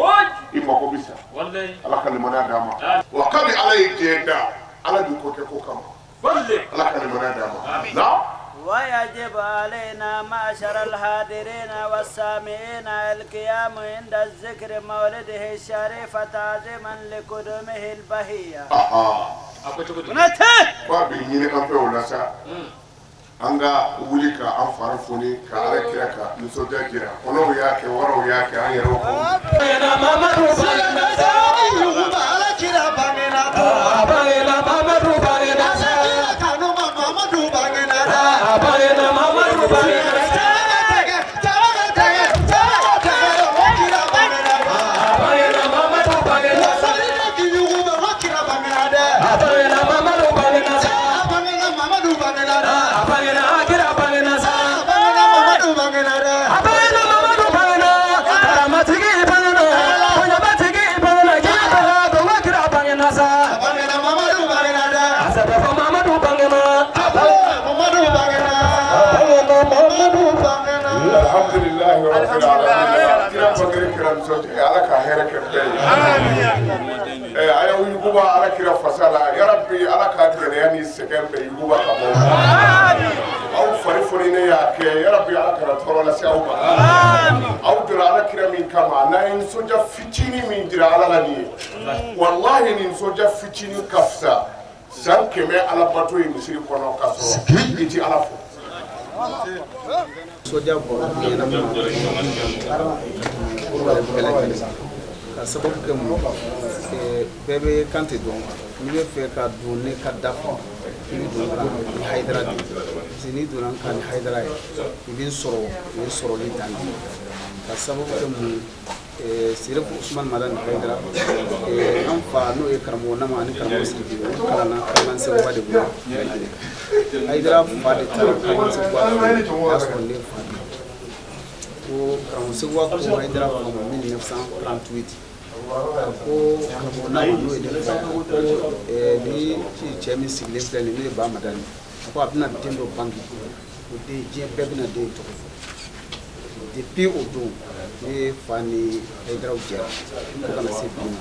i mako bɛ sa. Ala ka limaniya d'an ma. Wa kabi Ala ye diɲɛ da, Ala bɛ ko kɛ ko kama. Ala ka limaniya d'an ma. ويجب علينا معشر الحاضرين والسامعين القيام عند الذكر مولده الشريف تعظيما لقدومه البهية. Ko a bɛ ɲini an fɛ o la sa, an ka wuli ka an fari foni ka Ala kira ka nisɔndiya jira. Kɔnɔw y'a kɛ, waraw y'a kɛ, an yɛrɛw ko. Alhamdulilahi rabbil alamin. Kira bangere kira nisɔndiya, Ala ka hɛrɛ kɛ bɛɛ ye. A y'aw yuguba Ala kira fasa la. Yarabi, Ala ka gɛlɛya ni sɛgɛn bɛɛ yuguba ka bɔ aw fari foni. Ne y'a kɛ, yarabi, Ala kana tɔɔrɔ lase aw ma. Aw donna Ala kira min kama, n'a ye nisɔndiya fitinin min jira Ala la nin ye, walahi, nin nisɔndiya fitinin ka fisa san 100 alabato ye misiri kɔnɔ k'a sɔrɔ i ti Ala fo. Nisɔndiya bɔra ka sababu kɛ mun, bɛɛ bɛ kan tɛ dɔn. N'i bɛ fɛ ka don ne ka da fɛ, i bɛ don kan ni Hayidara de ye, parce que n'i donna kan ni Hayidara ye, i bɛ n sɔrɔ, o ye sɔrɔli dan de ye. Ka sababu kɛ mun, Serifu Usumani Madani Hayidara, an fa n'o ye karamɔgɔ Nama ani karamɔgɔ Sidibe, olu kalanna Kalaban Seguba de bolo. Hayidara fa de taara Kalaban Seguba fɛ, o y'a sɔrɔ ne fa bɛ ko karamɔgɔ Seguba ko Hayidara fa ma 1938. A ko ka bɔ n'a ma n'o ye ne fa ye, a ko ni cɛ min sigilen filɛ nin ye, n'o ye Ba Madani, a ko a bɛna den dɔ bange, o den diɲɛ bɛɛ bɛna den tɔgɔ fɔ. Depuis o don ne fa ni Hayidaraw jɛra fo ka na se bi ma.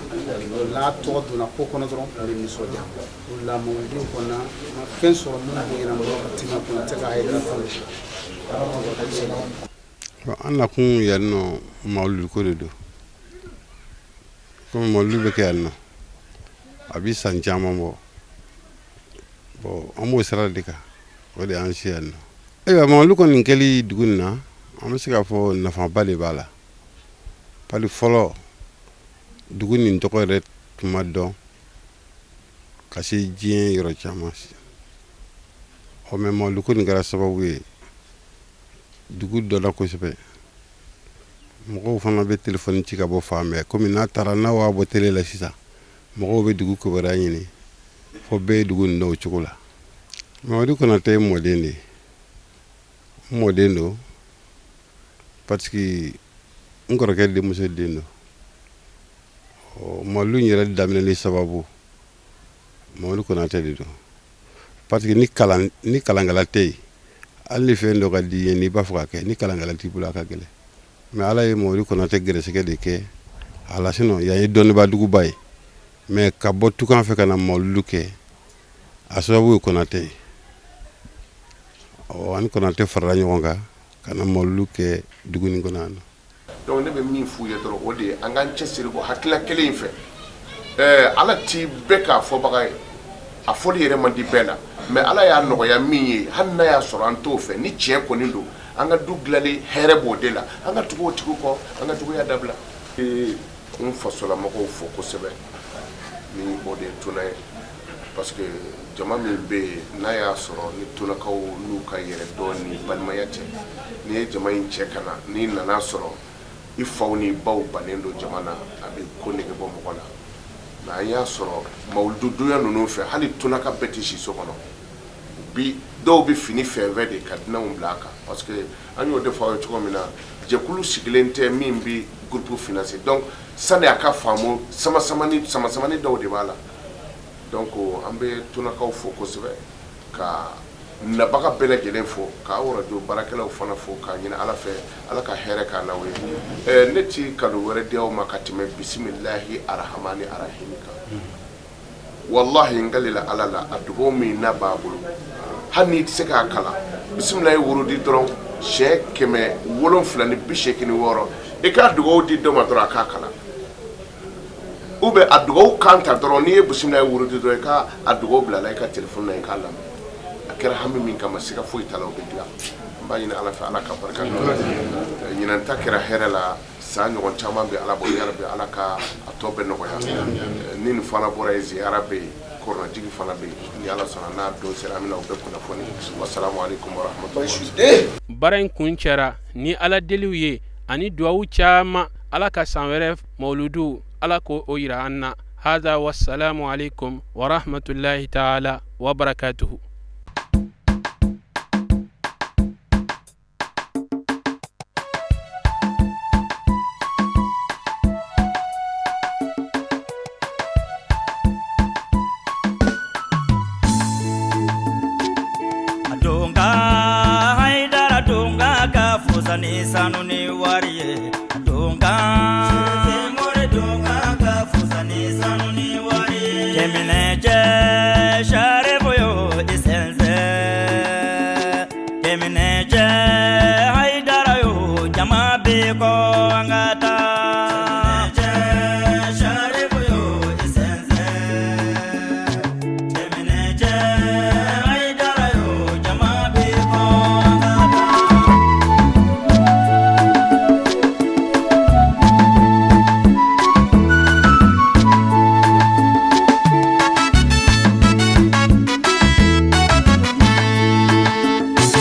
O la tɔgɔ donna ko kɔnɔ dɔrɔn, n bɛ nisɔndiya. O la mawuludi kɔnɔna, n ma fɛn sɔrɔ mun bonyana n bolo ka tɛmɛ Konatɛ ka Hayidara tanu. An nakun yan nɔ, mawuludu ko de don. Komi mawuludu bɛ kɛ yan nɔ, a bɛ san caman bɔ. Bon, an b'o sira de kan, o de y'an se yan nɔ. Ayiwa, mawuludu kɔni kɛli dugu nin na, an bɛ se k'a fɔ nafaba de b'a la. Pali fɔlɔ, dugu nin tɔgɔ yɛrɛ tun ma dɔn ka se diɲɛ yɔrɔ caman. Ɔ, mais mawuludu ko nin kɛra sababu ye, dugu dɔnna kosɛbɛ. Mɔgɔw fana bɛ telefɔni ci ka bɔ fan bɛɛ. Komi n'a taara, n'a b'a bɔ tele la sisan, mɔgɔw bɛ dugu kibaruya ɲini, fo bɛɛ ye dugu nin dɔn o cogo la. Mamadu Konatɛ ye mɔden de ye, n mɔden don, parce que n kɔrɔkɛ denmuso den don. Ɔ, mawuludu in yɛrɛ daminɛli sababu, Mamadu Konatɛ de don, parce que ni kalankɛla tɛ yen, hali ni fɛn dɔ ka di i ye, n'i b'a fɛ ka kɛ, ni kalankɛla t'i bolo, a ka gɛlɛn. Mais Ala ye Mamadu Konatɛ gɛrɛsɛgɛ de kɛ a la. Sinon yan ye dɔnnibaduguba ye, mais ka bɔ tukan fɛ ka na mawuludu kɛ, a sababu ye Konatɛ ye. Ɔ, ani Konatɛ farala ɲɔgɔn kan ka na mawuludu kɛ dugu nin kɔnɔ yan nɔ. Donc ne bɛ min f'u ye dɔrɔn, o de ye an k'an cɛsiri o hakilila kelen in fɛ. Ala ti bɛɛ k'a fɔbaga ye, a fɔli yɛrɛ man di bɛɛ la, mais Ala y'a nɔgɔya min ye, hali n'a y'a sɔrɔ an t'o fɛ, ni tiɲɛ kɔni don, an ka du dilanli hɛrɛ b'o de la, an ka tugu o tigi kɔ, an ka juguya dabila. N fasolamɔgɔw fo kosɛbɛ, ni o de ye Tuna ye, parce que jama min bɛ yen, n'a y'a sɔrɔ ni Tunakaw n'u ka yɛrɛ dɔn ni balimaya cɛ, n'i ye jama in cɛ ka na, n'i nana sɔrɔ i faw ni baw bannen don jama na, a bɛ ko nege bɔ mɔgɔ la. Mais an y'a sɔrɔ mawulududonya ninnu fɛ, hali Tunaka bɛɛ tɛ si so kɔnɔ bi. Dɔw bɛ fini fɛn fɛn de ka dunanw bila a kan, parce que an y'o de fɔ aw ye cogo min na, jɛkulu sigilen tɛ min bɛ groupe financer. Donc sani a ka faamu, sama samani sama samani dɔw de b'a la. Donc an bɛ Tunakaw fo kosɛbɛ, ka nabaga bɛɛ lajɛlen fo, k'aw radio baarakɛlaw fana fo, k'a ɲini Ala fɛ, Ala ka hɛrɛ k'a n'aw ye. Ne ti cadeau wɛrɛ di aw ma ka tɛmɛ bisimilahi arahamani arahimi kan. Wallahi, n kalila Ala la, a dugawu min n'a b'a bolo, hali n'i tɛ se k'a kalan, bisimilahi wurudi dɔrɔn siɲɛ 786, i k'a dugawu di dɔ ma dɔrɔn a k'a kalan, ou bien a dugawu kan ta dɔrɔn. N'i ye bisimilahi wurudi dɔrɔn, i ka a dugawu bila la i ka telefɔni na, i k'a lamɛn. A kɛra hami min kama, siga foyi t'a la, o bɛ dilan. N b'a ɲini Ala fɛ, Ala ka barika don. Ɲinan ta kɛra hɛrɛ la, san ɲɔgɔn caman bɛ Ala bolo. Yarabi, Ala ka a tɔ bɛɛ nɔgɔya. Ni nin fana bɔra yen, ziyara bɛ yen, kɔrɔnajigi fana bɛ yen. Ni Ala sɔnna, n'a don sera, an bɛna o bɛɛ kunnafoni. Wasalamu aleykum warahmatulahi. Baara in kun cɛra ni Ala deliw ye ani duwawu caman. Ala ka san wɛrɛ mawuludu, Ala ko o yira an na. Hada wasalamu aleykum warahmatulahi taala wabarakatuhu. Donga Haidara donga ka fusa ni sanu ni wari ye donga.